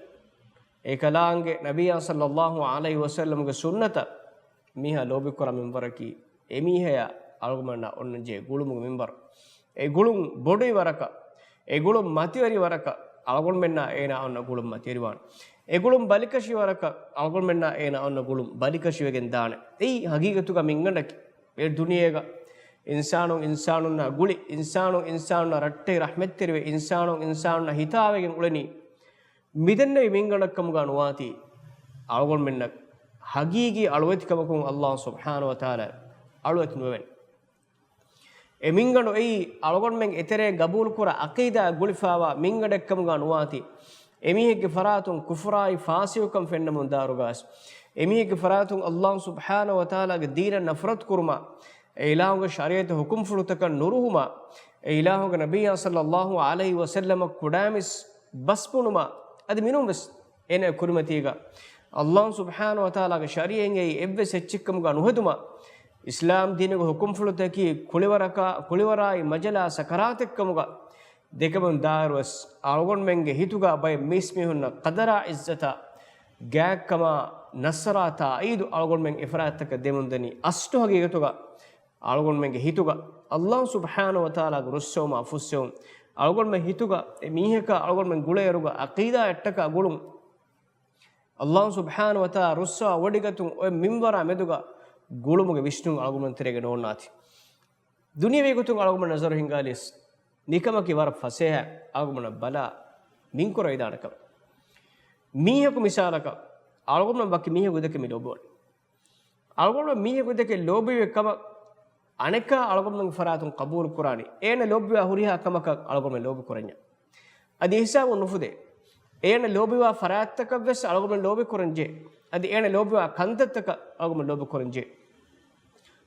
އެކަލާނގެ ނަބިއްޔާ ޞައްލައްލާހު ޢަލައިހި ވަސައްލަމްގެ ސުންނަތަށް މީހާ ލޯބިކުރާ މިންވަރަކީ، އެމީހަޔާ އަޅުގަނޑުމެންނާ އޮންނަން ޖެހޭ ގުޅުމުގެ މިންވަރު. އެ ގުޅުން ބޮޑުވި ވަރަކަށް، އެ ގުޅުން މަތިވެރި ވަރަކަށް އަޅުގަނޑުމެންނާ އޭނާ އޮންނަ ގުޅުން މަތިވެރިވާނެ. އެ ގުޅުން ބަލިކަށި ވަރަކަށް އަޅުގަނޑުމެންނާ އޭނާ އޮންނަ ގުޅުން ބަލިކަށިވެގެން ދާނެ. އެއީ ހަގީގަތުގަ މިންގަނޑަކީ. އެ ދުނިޔޭގަ އިންސާނުން އިންސާނުންނާ ގުޅި، އިންސާނުން އިންސާނުންނާ ރައްޓެހި ރަޙްމަތްތެރިވެ، އިންސާނުން އިންސާނުންނާ ހިތާވެގެން އުޅެނީ. މިދެންނެވި މިންގަނޑަށްކަމުގަ ނުވާތީ، އަޅުގަނޑުމެންނަށް ހަގީގީ އަޅުވެތިކަމަކުން ﷲ ސުބްޙާނަހޫ ވަތަޢާލާ އަޅުވެތި ނުވެވެން. އެ މިންގަނޑު އެއީ އަޅުގަނޑުމެން އެތެރޭ ގަބޫލުކުރާ ޢަޤީދާ ގުޅިފައިވާ މިންގަނޑެއްކަމުގަ ނުވާތީ، އެމީހެއްގެ ފަރާތުން ކުފުރާއި ފާސިޤުކަން ފެންނަމުން ދާއިރުގަވެސް، އެމީހެއްގެ ފަރާތުން ﷲ ސުބްޙާނަހޫ ވަތަޢާލާގެ ދީނަށް ނަފްރަތު ކުރުމާ، އެ އިލާހުގެ ޝަރީޢަތު ޙުކުމްފުޅުތަކަށް ނުރުހުމާ، އެ އިލާހުގެ ނަބިއްޔާ ޞައްލައްލާހު ޢަލައިހި ވަސައްލަމަށް ކުޑައިމީސް ބަސްބުނުމާ، އަދި މިނޫންވެސް އޭނާ ކުރިމަތީގަ ﷲ ސުބްޙާނަހޫ ވަތަޢާލާގެ ޝަރީޢަތް އެއީ އެއްވެސް އެއްޗެއްކަމުގަ ނުހެދުމާ، އިސްލާމް ދީނުގެ ޙުކުމްފުޅުތަކީ ކުޅިވަރަކާ، ކުޅިވަރާއި މަޖަލާ ސަކަރާތެއްކަމުގަ ދެކެމުން ދާއިރުވެސް، އަޅުގަނޑުމެންގެ ހިތުގަ ބައެއް މީސްމީހުންނަށް ޤަދަރާ ޢިއްޒަތާ ގާތްކަމާ ނަޞްރާ ތާއީދު އަޅުގަނޑުމެން އެފަރާތްތަކަށް ދެމުންދަނީ. އަސްލު ހަގީގަތުގަ އަޅުގަނޑުމެންގެ ހިތުގަ ﷲ ސުބްޙާނަހޫ ވަތަޢާލާގެ ރުއްސެވުމާ ފުއްސެވުން، އަޅުގަނޑުމެން ހިތުގަ އެ މީހަކާ އަޅުގަނޑުމެން ގުޅޭއިރުގަ ޢަޤީދާއަށްޓަކާ ގުޅުން، ﷲ ސުބްޙާނަހޫ ވަތަޢާލާ ރުއްސަވާ ވޮޑިގަތުން އޮތް މިންވަރާ މެދުގަ ގުޅުމުގެ ވިސްނުން އަޅުގަނޑުމެން ތެރޭގަ ނޯންނާތީ. ދުނިޔަވީ ގޮތުން އަޅުގަނޑުމެން ނަޒަރު ހިންގާލިޔަސް، ނިކަމަކީ ވަރަށް ފަސޭހަ އަޅުގަނޑުމެންނަށް ބަލާ މިންކުރެވިދާނެ ކަމެއް. މީހަކު މިސާލަކަށް، އަޅުގަނޑުމެން ވަކި މީހަކު ދެކެ މި ލޯބިވަނީ. އަޅުގަނޑުމެން މީހަކު ދެކެ ލޯބިވެ ކަމަށް އަނެކާ އަޅުގަނޑުމެންގެ ފަރާތުން ޤަބޫލު ކުރާނީ، އޭނަ ލޯބިވާ ހުރިހާ ކަމަކަށް އަޅުގަނޑުމެން ލޯބި ކުރަންޏާ. އަދި ހިސާބުން ނުފުދޭ. އޭނަ ލޯބިވާ ފަރާތްތަކަށް ވެސް އަޅުގަނޑުމެން ލޯބި ކުރަން ޖެހޭ. އަދި އޭނަ ލޯބިވާ ކަންތައްތަކަށް އަޅުގަނޑުމެން ލޯބި ކުރަން ޖެހޭ.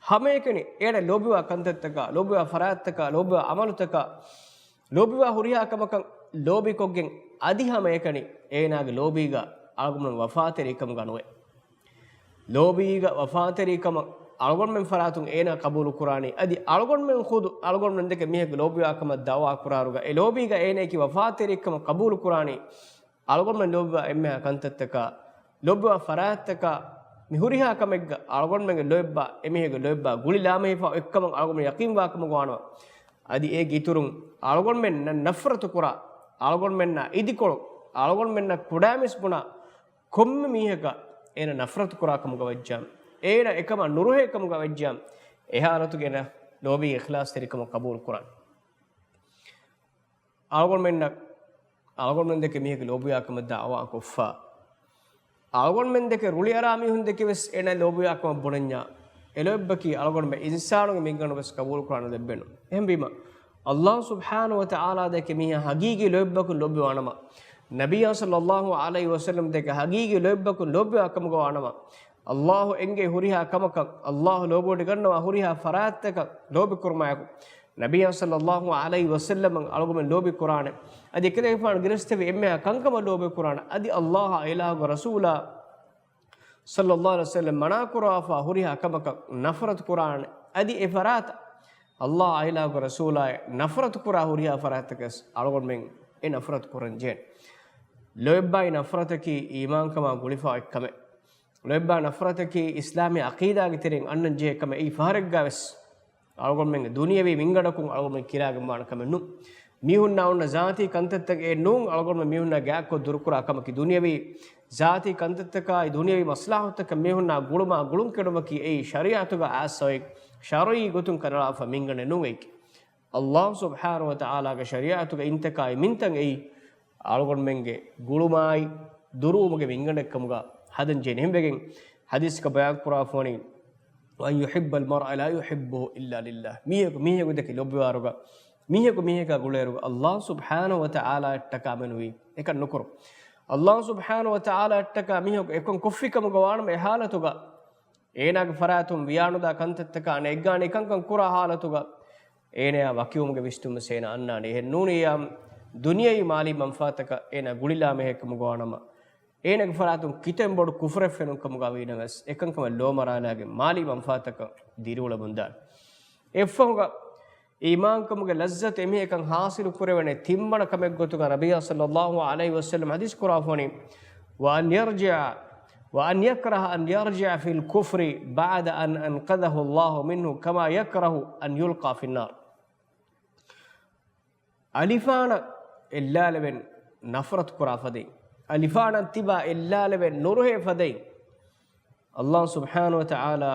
ހަމައެކަނި އޭނަ ލޯބިވާ ކަންތައްތަކާ، ލޯބިވާ ފަރާތްތަކާ، ލޯބިވާ އަމަލުތަކާ، ލޯބިވާ ހުރިހާ ކަމަކަށް ލޯބިކޮށްގެން އަދި ހަމައެކަނި އޭނާގެ ލޯބީގަ އަޅުގަނޑުމެން ވަފާތެރިކަމުގަ ނުވޭ. ލޯބީގަ ވަފާތެރިކަމަށް އަޅުގަނޑުމެން ފަރާތުން އޭނާ ޤަބޫލު ކުރާނީ. އަދި އަޅުގަނޑުމެން ޚުދު އަޅުގަނޑުމެން ދެކެ މީހެއްގެ ލޯބިވާ ކަމަށް ދަޢުވާ ކުރާއިރުގަ އެ ލޯބީގަ އޭނައަކީ ވަފާތެރިއެއްކަމަށް ޤަބޫލު ކުރާނީ. އަޅުގަނޑުމެން ލޯބިވާ އެންމެހާ ކަންތައްތަކާ، ލޯބިވާ ފަރާތްތަކާ، މި ހުރިހާ ކަމެއްގަ އަޅުގަނޑުމެންގެ ލޯތްބާ އެމީހެއްގެ ލޯތްބާ ގުޅިލާމެހިފަ އޮތްކަމަށް އަޅުގަނޑު ޔަޤީންވާ ކަމުގަ ވާނަމަ، އަދި އޭގެ އިތުރުން އަޅުގަނޑުމެންނަށް ނަފްރަތު ކުރާ، އަޅުގަނޑުމެންނާ އިދިކޮޅު، އަޅުގަނޑުމެންނަށް ކުޑައިމީސް ބުނާ ކޮންމެ މީހަކަށް އޭނަ ނަފްރަތު ކުރާ ކަމުގަ ވެއްޖާ، އޭނަ އެކަމަށް ނުރުހޭ ކަމުގަ ވެއްޖާ، އެ ޙާލަތުގަ އޭނަ ލޯބީ އިޚްލާޞްތެރިކަމަށް ޤަބޫލު ކުރާނެ. އަޅުގަނޑުމެންނަށް، އަޅުގަނޑުމެން ދެކެ މީހެއްގެ ލޯބިވާ ކަމަށް ދަޢުވާ ކޮށްފަ، އަޅުގަނޑުމެން ދެކެ ރުޅިއަރާ މީހުން ދެކެ ވެސް އޭނަ ލޯބިވާ ކަމަށް ބުނަންޏާ، އެ ލޯތްބަކީ އަޅުގަނޑުމެން އިންސާނުންގެ މިންގަނޑު ވެސް ޤަބޫލު ކުރާނެ ލެއްބެނު. އެހެންވީމަ، ﷲ ސުބްޙާނަހޫ ވަތަޢާލާ ދެކެ މީހާ ޙަޤީޤީ ލޯތްބަކުން ލޯބިވާނަމަ، ނަބިއްޔާ ޞައްލައްލާހު ޢަލައިހި ވަސައްލަމް ދެކެ ޙަޤީޤީ ލޯތްބަކުން ލޯބިވާ ކަމުގަ ވާނަމަ، ﷲ އެނގޭ ހުރިހާ ކަމަކަށް، ﷲ ލޯބިވެޑިގަންނަވާ ހުރިހާ ފަރާތްތަކަށް ލޯބިކުރުމާއެކު، ނަބިއްޔާ ޞައްލައްލާހު ޢަލައިހި ވަސައްލަމަށް އަޅުގަނޑުމެން ލޯބި ކުރާނެ. އަދި އެކަލޭގެފާނު ގެނެސްދެއްވި އެންމެހާ ކަންކަމަށް ލޯބި ކުރާނެ. އަދި ﷲ އާ އިލާހުގެ ރަސޫލާ ޞައްލައްލާހު ޢަލައިހި ވަސައްލަމް މަނާ ކުރައްވާފަ ހުރިހާ ކަމަކަށް ނަފްރަތު ކުރާނެ. އަދި އެ ފަރާތަށް ﷲ އާ އިލާހުގެ ރަސޫލާއެއް ނަފްރަތު ކުރާ ހުރިހާ ފަރާތަކަށް އަޅުގަނޑުމެން އެ ނަފްރަތު ކުރަން ޖެހޭނެ. ލޯތްބާއި ނަފްރަތަކީ އީމާންކަމާ ގުޅިފަ އޮތް ކަމެއް. ލޯތްބާ ނަފްރަތަކީ އިސްލާމީ ޢަޤީދާގެ ތެރެއިން އަންނަން ޖެހޭ ކަމެއް. އެއީ ފަހަރެއްގަ ވެސް އަޅުގަނޑުމެންގެ ދުނިޔަވީ މިންގަނޑަކުން އަޅުގަނޑުމެން ކިރާގެން ވާނެ ކަމެއް ނޫން. މީހުންނާ އޮންނަ ޒާތީ ކަންތައްތަކެއް ނޫން އަޅުގަނޑުމެން މީހުންނާ ގާތްކޮށް ދުރުކުރާ ކަމަކީ. ދުނިޔަވީ ޒާތީ ކަންތައްތަކާއި ދުނިޔަވީ މަސްލަޙަތުތަކަށް މީހުންނާ ގުޅުމާ ގުޅުން ކެނޑުމަކީ އެއީ ޝަރީޢަތުގަ އާއްސަ އޮތް ޝަރުޢީ ގޮތުން ކަނޑައަޅާފަ މިންގަނޑެއް ނޫން އެއީކީ. ﷲ ސުބްޙާނަހޫ ވަތަޢާލާގެ ޝަރީޢަތުގަ އިންތަކާއި މިންތައް އެއީ އަޅުގަނޑުމެންގެ ގުޅުމާއި ދުރުވުމުގެ މިންގަނޑެއްކަމުގަ ހަދަން ޖެހޭނެ. އެހެންވެގެން ޙަދީޘްގަ ބަޔާން ކުރާފަވަނީ، "وأن يحب المرء لا يحبه إلا لله." މީހަކު މީހަކު ދެކެ ލޯބިވާއިރުގަ، މީހަކު މީހަކާ ގުޅޭއިރުގަ ﷲ ސުބްޙާނަހޫ ވަތަޢާލާއަށްޓަކާ މެނުވީ އެކަން ނުކުރުން. ﷲ ސުބްޙާނަހޫ ވަތަޢާލާއަށްޓަކާ މީހަކު އެކަން ކޮށްފި ކަމުގަ ވާނަމަ އެ ޙާލަތުގަ އޭނާގެ ފަރާތުން ވިޔާނުދާ ކަންތައްތަކާ ނޭއްގާނެ އެކަންކަން ކުރާ ޙާލަތުގަ އޭނަޔާ ވަކިވުމުގެ ވިސްނުންވެސް އޭނާ އަންނާނެ. އެހެން ނޫނިއްޔާ ދުނިޔައީ މާލީ މަންފާތަކަށް އޭނާ ގުޅިލާމެހެއްކަމުގަ ވާނަމަ، އޭނާގެ ފަރާތުން ކިތައް ބޮޑު ކުފުރެއް ފެނުން ކަމުގަ ވީނަމަވެސް، އެކަންކަމަށް ލޯމަރާލާގެން މާލީ މަންފާތަކަށް ދިރިއުޅެމުންދާނެ. އެއަށްފަހުގަ އީމާންކަމުގެ ލައްޒަތު އެމީހަކަށް ޙާޞިލު ކުރެވޭނެ ތިންވަނަ ކަމެއްގޮތުގަ ނަބިއްޔާ ޞައްލައްލާހު ޢަލައިހި ވަސައްލަމް ޙަދީޘް ކުރާފަވަނީ، "وأن يرجع، وأن يكره أن يرجع في الكفر بعد أن أنقذه الله منه كما يكره أن يلقى في النار." އަލިފާނަށް އެއްލާލެވެން ނަފްރަތު ކުރާ ފަދައިން، އަލިފާނަށް ތިބާ އެއްލާލެވެން ނުރުހޭ ފަދައިން، ﷲ ސުބްޙާނަހޫ ވަތަޢާލާ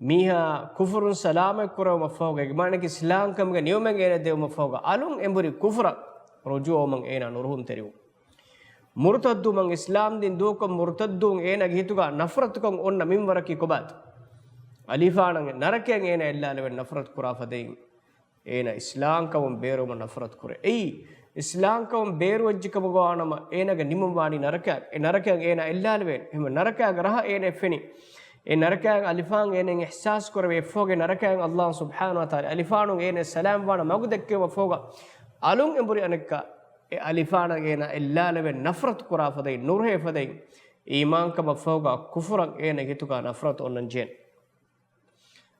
މީހާ ކުފުރުން ސަލާމަތް ކުރެވުމަށްފަހުގަ، އިމާނަކީ އިސްލާމްކަމުގެ ނިޢުމަތް އޭނަ ދެވުމަށްފަހުގަ، އަލުން އެނބުރި ކުފުރަށް ރުޖޫޢަވުމަށް އޭނާ ނުރުހުންތެރިވުން. މުރުތައްދުވުމަށް، އިސްލާމްދީން ދޫކޮށް މުރުތައްދުވުން އޭނާގެ ހިތުގަ ނަފްރަތުކަން އޮންނަ މިންވަރަކީ ކޮބާތަ؟ އަލިފާނަށް ނަރަކަޔަށް އޭނާ އެއްލާލެވެން ނަފްރަތު ކުރާ ފަދައިން، އޭނާ އިސްލާމްކަމުން ބޭރުވުމަށް ނަފްރަތު ކުރޭ. އެއީ، އިސްލާމްކަމުން ބޭރުވެއްޖެކަމުގަ ވާނަމަ، އޭނާގެ ނިމުން ވާނީ ނަރަކަޔަށް. އެ ނަރަކަޔަށް އޭނާ އެއްލާލެވޭނެ. އެހެންވެ، ނަރަކަޔާގެ ރަހަ އޭނައަށް ފެނި. އެ ނަރަކަޔާގެ އަލިފާން އޭނައަށް އިޙްސާސް ކުރެވޭ. އެއަށްފަހުގަ ނަރަކަޔަށް ﷲ ސުބްޙާނަހޫ ވަތަޢާލާ އަލިފާނުން އޭނަ ސަލާމް ވާނަ މަގު ދެއްކެވުމަށްފަހުގަ، އަލުން އެނބުރި އަނެއްކާ، އެ އަލިފާނަށް އޭނާ އެއްލާލެވެން ނަފްރަތު ކުރާ ފަދައިން، ނުރުހޭ ފަދައިން، އީމާންކަމަށްފަހުގަ ކުފުރަށް އޭނާގެ ހިތުގަ ނަފްރަތު އޮންނަން ޖެހޭނެ.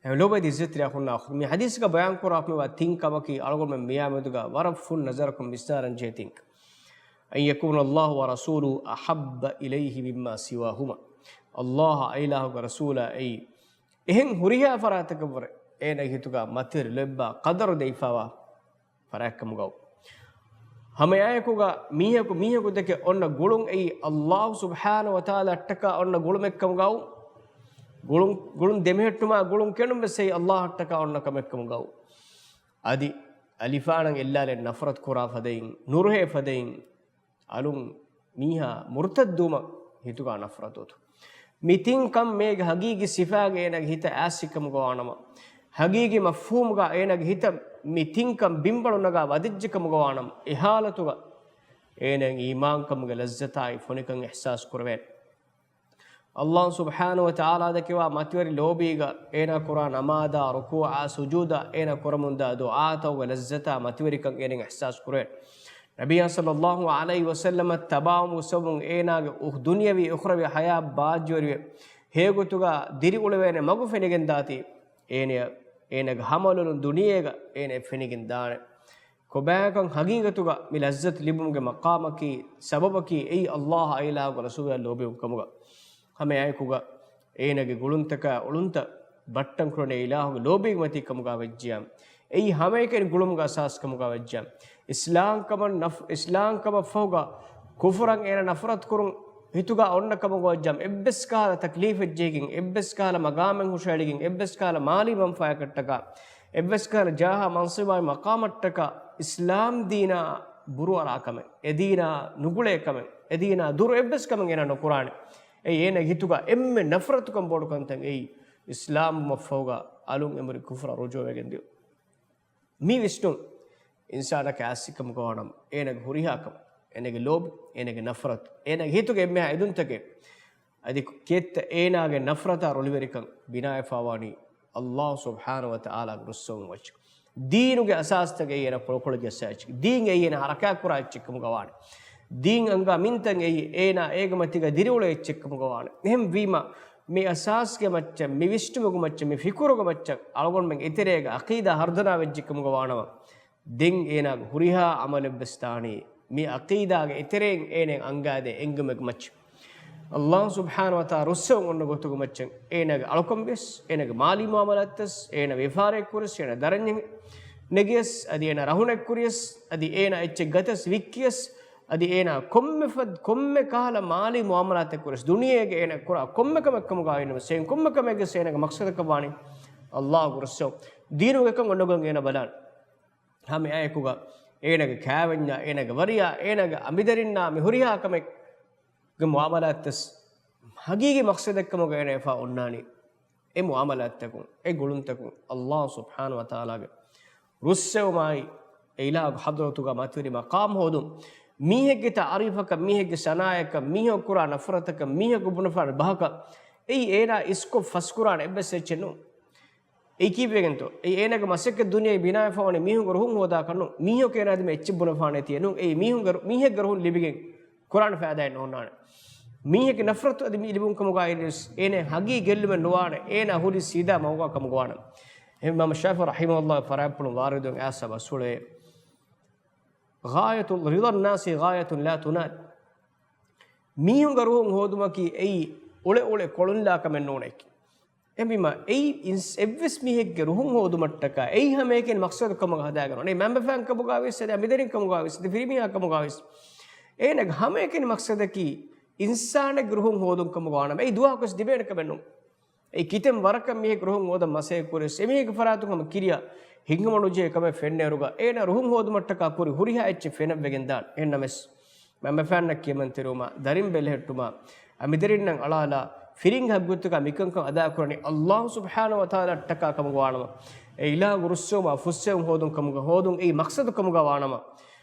އެ ލޯބިވެތި އިއްޒަތްތެރި އަޚުންނާ އުޚްތުން، މި ޙަދީޘްގަ ބަޔާން ކުރާފައިވާ ތިން ކަމަކީ، އަޅުގަނޑުމެން މިއާމެދުގަ ވަރަށް ފުން ނަޒަރަކުން ވިސްނާލަން ޖެހޭ ތިން ކަމެއް. أن يكون الله ورسوله أحب إليه مما سواهما. ﷲ އާއި އިލާހުގެ ރަސޫލާ އެއީ، އެހެން ހުރިހާ ފަރާތަކަށްވުރެ އޭނާގެ ހިތުގަ މަތިވެރި ލޯތްބާ ޤަދަރު ދެވިފައިވާ ފަރާތްކަމުގައު. ހަމައެއާއެކުގަ މީހަކު މީހަކު ދެކެ އޮންނަ ގުޅުން އެއީ، ﷲ ސުބްޙާނަހޫ ވަތަޢާލާއަށްޓަކާ އޮންނަ ގުޅުމެއްކަމުގައު، ގުޅުން، ގުޅުން ދެމެހެއްޓުމާ ގުޅުން ކެނޑުން ވެސް އެއީ، ﷲއަށްޓަކާ އޮންނަ ކަމެއްކަމުގައު. އަދި އަލިފާނަށް އެއްލާލެވެން ނަފްރަތު ކުރާ ފަދައިން، ނުރުހޭ ފަދައިން، އަލުން މީހާ މުރުތައްދުވުމަށް ހިތުގަ ނަފްރަތު އޮތުން. މި ތިން ކަން މޭގެ ޙަޤީޤީ ސިފާގަ އޭނާގެ ހިތަށް އައިސްފިކަމުގަ ވާނަމަ، ޙަޤީޤީ މަފްހޫމުގަ އޭނާގެ ހިތަށް މި ތިން ކަން ބިންބަޅު ނަގާ ވަދެއްޖެކަމުގަ ވާނަމަ، އެ ޙާލަތުގަ އޭނައަށް އީމާންކަމުގެ ލައްޒަތާއި ފޮނިކަން އިޙްސާސް ކުރެވޭނެ. އައްލާހު ސުބްޙާނަހު ވަތަޢާލާ ދެކެވާ މަތިވެރި ލޯބީގަ އޭނާ ކުރާ ނަމާދާ، ރުކޫޢާ، ސުޖޫދާ، އޭނާ ކުރަމުންދާ ދުޢާތަކުގެ ލައްޒަތާ މަތިވެރިކަން އޭނައަށް އިޙްސާސް ކުރެވޭނެ. ނަބިއްޔާ ޞައްލައްލާހު ޢަލައިހި ވަސައްލަމަށް ތަބާވުމުގެ ސަބަބުން އޭނާގެ އުޚް-، ދުނިޔަވީ އުޚްރަވީ ޙަޔާތް ބާއްޖަވެރިވެ، ހެޔޮގޮތުގަ ދިރިއުޅެވޭނެ މަގު ފެނިގެންދާތީ، އޭނަޔަށް އޭނާގެ ހަމަލުލުން ދުނިޔޭގަ އޭނައަށް ފެނިގެންދާނެ. ކޮބާކަން ހަގީގަތުގަ މި ލައްޒަތު ލިބުމުގެ މަޤާމަކީ، ސަބަބަކީ އެއީ އައްލާހާ އިލާހުގެ ރަސޫލާ ލޯބިވުން ކަމުގަ. ހަމައެއާއެކުގަ އޭނާގެ ގުޅުންތަކާ އުޅުންތައް ބައްޓަން ކުރަނީ އިލާހުގެ ލޯބީގެ މަތީ ކަމުގަ ވެއްޖިޔާ، އެއީ ހަމައެކަނި ގުޅުމުގެ އަސާސް ކަމުގަ ވެއްޖިޔާ، އިސްލާމްކަމަށް ނަފް-، އިސްލާމްކަމަށްފަހުގަ ކުފުރަށް އޭނާ ނަފްރަތު ކުރުން ހިތުގަ އޮންނަ ކަމުގަ ވެއްޖިޔާ، އެއްވެސް ކަހަލަ ތަކްލީފެއްޖެހިގެން، އެއްވެސް ކަހަލަ މަގާމެއް ހުށައެޅިގެން، އެއްވެސް ކަހަލަ މާލީ މަންފާއަކަށްޓަކާ، އެއްވެސް ކަހަލަ ޖާހާ މަންސަބާއި މަޤާމަށްޓަކާ އިސްލާމް ދީނާ ބުރުއަރާ ކަމެއް، އެ ދީނާ ނުގުޅޭ ކަމެއް، އެ ދީނާ ދުރު އެއްވެސް ކަމެއް އޭނާ ނުކުރާނެ. އެއީ އޭނާގެ ހިތުގަ އެންމެ ނަފްރަތުކަން ބޮޑު ކަންތައް އެއީ، އިސްލާމްވުމަށްފަހުގަ އަލުން އެނބުރި ކުފުރަށް ރުޖޫޢަވެގެން ދިޔުން. މި ވިސްނުން އިންސާނަކަށް އާސިކަމުގަ ވާނަމަ، އޭނާގެ ހުރިހާ ކަމެއް، އޭނާގެ ލޯބި، އޭނާގެ ނަފްރަތު، އޭނާގެ ހިތުގެ އެންމެހާ އެދުންތަކެއް، އަދި ކިއެއްތަ އޭނާގެ ނަފްރަތާ ރުޅިވެރިކަން ބިނާވެފަވާނީ އައްލާހު ސުބްޙާނަހު ވަތަޢާލާގެ ރުއްސެވުން ވެއްޖެ. ދީނުގެ އަސާސްތަކެއް އޭނާ ކުޅަކޮޅަށް ޖައްސާ އެއްޗެއް. ދީން އެއީ އޭނާ ހަރަކާތްކުރާ އެއްޗެއްކަމުގަ ވާނެ. ދީން އަންގާ މިންތައް އެއީ އޭނާ އޭގެ މަތީގަ ދިރިއުޅޭ އެއްޗެއްކަމުގަ ވާނެ. އެހެންވީމަ، މި އަސާސްގެ މައްޗަށް، މި ވިސްނުމުގެ މައްޗަށް، މި ފިކުރުގެ މައްޗަށް އަޅުގަނޑުމެން އެތެރޭގަ އަޤީދާ ހަރުދަނާ ވެއްޖެކަމުގަ ވާނަމަ، ދެން އޭނާގެ ހުރިހާ ޢަމަލެއްވެސް ދާނީ މި އަޤީދާގެ އެތެރެއިން އޭނައަށް އަންގާދޭ އެންގުމެއްގެ މައްޗަށް. އައްލާހު ސުބްޙާނަހު ވަތަޢާލާ ރުއްސެވުން އޮންނަ ގޮތުގެ މައްޗަށް އޭނާގެ އަޅުކަން ވިޔަސް، އޭނާގެ މާލީ މުޢާމަލާތްތަސް، އޭނާ ވިޔަފާރިއެއް ކުރިޔަސް، އޭނާ ދަރަންޏެއް ނެގިޔަސް، އަދި އޭނާ ރަހުނެއް ކުރިޔަސް، އަދި އޭނާ އެއްޗެއް ގަތަސް ވިއްކިޔަސް، އަދި އޭނާ ކޮންމެ ފަދަ، ކޮންމެ ކަހަލަ މާލީ މުޢާމަލާތެއް ކުރިޔަސް، ދުނިޔޭގެ އޭނާ ކުރާ ކޮންމެ ކަމެއް ކަމުގަ އިންނަމަސް، އެހެން ކޮންމެ ކަމެއްގެ އޭނާގެ މަޤްޞަދަކަށް ވާނީ އައްލާހުގެ ރުއްސެވުން. ދީނުގެ ކަން އޮންނަގޮތް އޭނާ ބަލާނެ. ހަމައެއާއެކުގަ އޭނާގެ ކާވެންޏާ، އޭނާގެ ވަރިޔާ، އޭނާގެ އަނބިދަރިންނާ މި ހުރިހާ ކަމެއްގެ މުޢާމަލާތްތަސް ހަގީގީ މަޤްޞަދެއްކަމުގަ އޭނާ އެފާ އޮންނާނީ. އެ މުޢާމަލާތްތަކުން، އެ ގުޅުންތަކުން އައްލާހު ސުބްޙާނަހު ވަތަޢާލާގެ ރުއްސެވުމާއި، އެ އިލާހުގެ ޙަޟްރަތުގަ މަތިވެރި މަޤާމް ހޯދުން. މީހެއްގެ ތަޢުރީފަކަށް، މީހެއްގެ ސަނާއަކަށް، މީހަކު ކުރާ ނަފްރަތަކަށް، މީހަކު ބުނެފާނެ ބަހަކަށް، އެއީ އޭނާ އިސްކޮށް ފަސްކުރާނެ އެއްވެސް އެއްޗެއް ނޫން. އެއީ ކީއްވެގެންތޯ؟ އެއީ އޭނާގެ މަސައްކަތް ދުނިޔޭ ބިނާވެފަ ވަނީ މީހުންގެ ރުހުން ހޯދާކަށް ނޫން. މީހަކު އޭނާ ދިމާ އެއްޗެއް ބުނެފާނެތީ ނޫން. އެއީ މީހުންގެ ރު-، މީހެއްގެ ރުހުން ލިބިގެން ކުރާނެ ފައިދާއެއް ނޯންނާނެ. މީހެއްގެ ނަފްރަތު އަދި މި ލިބުން ކަމުގައި އޭނާ ހަގީ ގެއްލުމެއް ނުވާނެ. އޭނާ ހުރީ ސީދާ މަގުގަ ކަމުގަ ވާނަމަ. އެހެން އިމާމު ޝާފިޢީ ރަޙިމަހުﷲ ފަރާތްޕުޅުން ވާރިދުވެ އައިސް ބަސްފުޅޭ، غاية، رضا الناس غاية لا تنال. މީހުންގެ ރުހުން ހޯދުމަކީ އެއީ އުޅެ އުޅެ ކޮޅުންލާ ކަމެއް ނޫނެކި. އެހެންވީމަ، އެއީ އިންސް-، އެއްވެސް މީހެއްގެ ރުހުން ހޯދުމަށްޓަކާ، އެއީ ހަމައެކަނި މަޤްޞަދު ކަމަށް ހަދާގެން ނޫން. އެއީ މަންބަފައިން ކަމުގަ ވިޔަސް، އަދި އަނބިދަރިން ކަމުގަ ވިޔަސް، އަދި ފިރިމީހާ ކަމުގަ ވިޔަސް، އޭނަގެ ހަމައެކަނި މަޤްޞަދަކީ އިންސާނެއްގެ ރުހުން ހޯދުން ކަމުގަ ވާނަމަ، އެއީ ދުވަހަކުވެސް ލިބޭނެ ކަމެއް ނޫން. އެއީ ކިތަން ވަރަކަށް މީހެއްގެ ރުހުން ހޯދަން މަސައްކަތް ކުރިޔަސް، އެމީހެއްގެ ފަރާތުން ހަމަ ކިރިޔާ ހިނގަމަނުޖެހޭ ކަމެއް ފެންނައިރުގަ، އޭނާ ރުހުން ހޯދުމަށްޓަކާ ކުރި ހުރިހާ އެއްޗެއް ފެނަށްވެގެން ދާން. އެހެންނަމަވެސް، މަންބަފައިންނަށް ކިޔަމަންތެރިވުމާ، ދަރިން ބެލެހެއްޓުމާ، އަނބިދަރިންނަށް އަޅާލާ، ފިރިން ހައްގުތަކާ މިކަންކަން އަދާކުރަނީ އައްލާހު ސުބްޙާނަހު ވަތަޢާލާއަށްޓަކާ ކަމުގަ ވާނަމަ، އެ އިލާހުގެ ރުއްސެވުމާ ފުއްސެވުން ހޯދުން ކަމުގަ ހޯދުން އެއީ މަޤްޞަދު ކަމުގަ ވާނަމަ،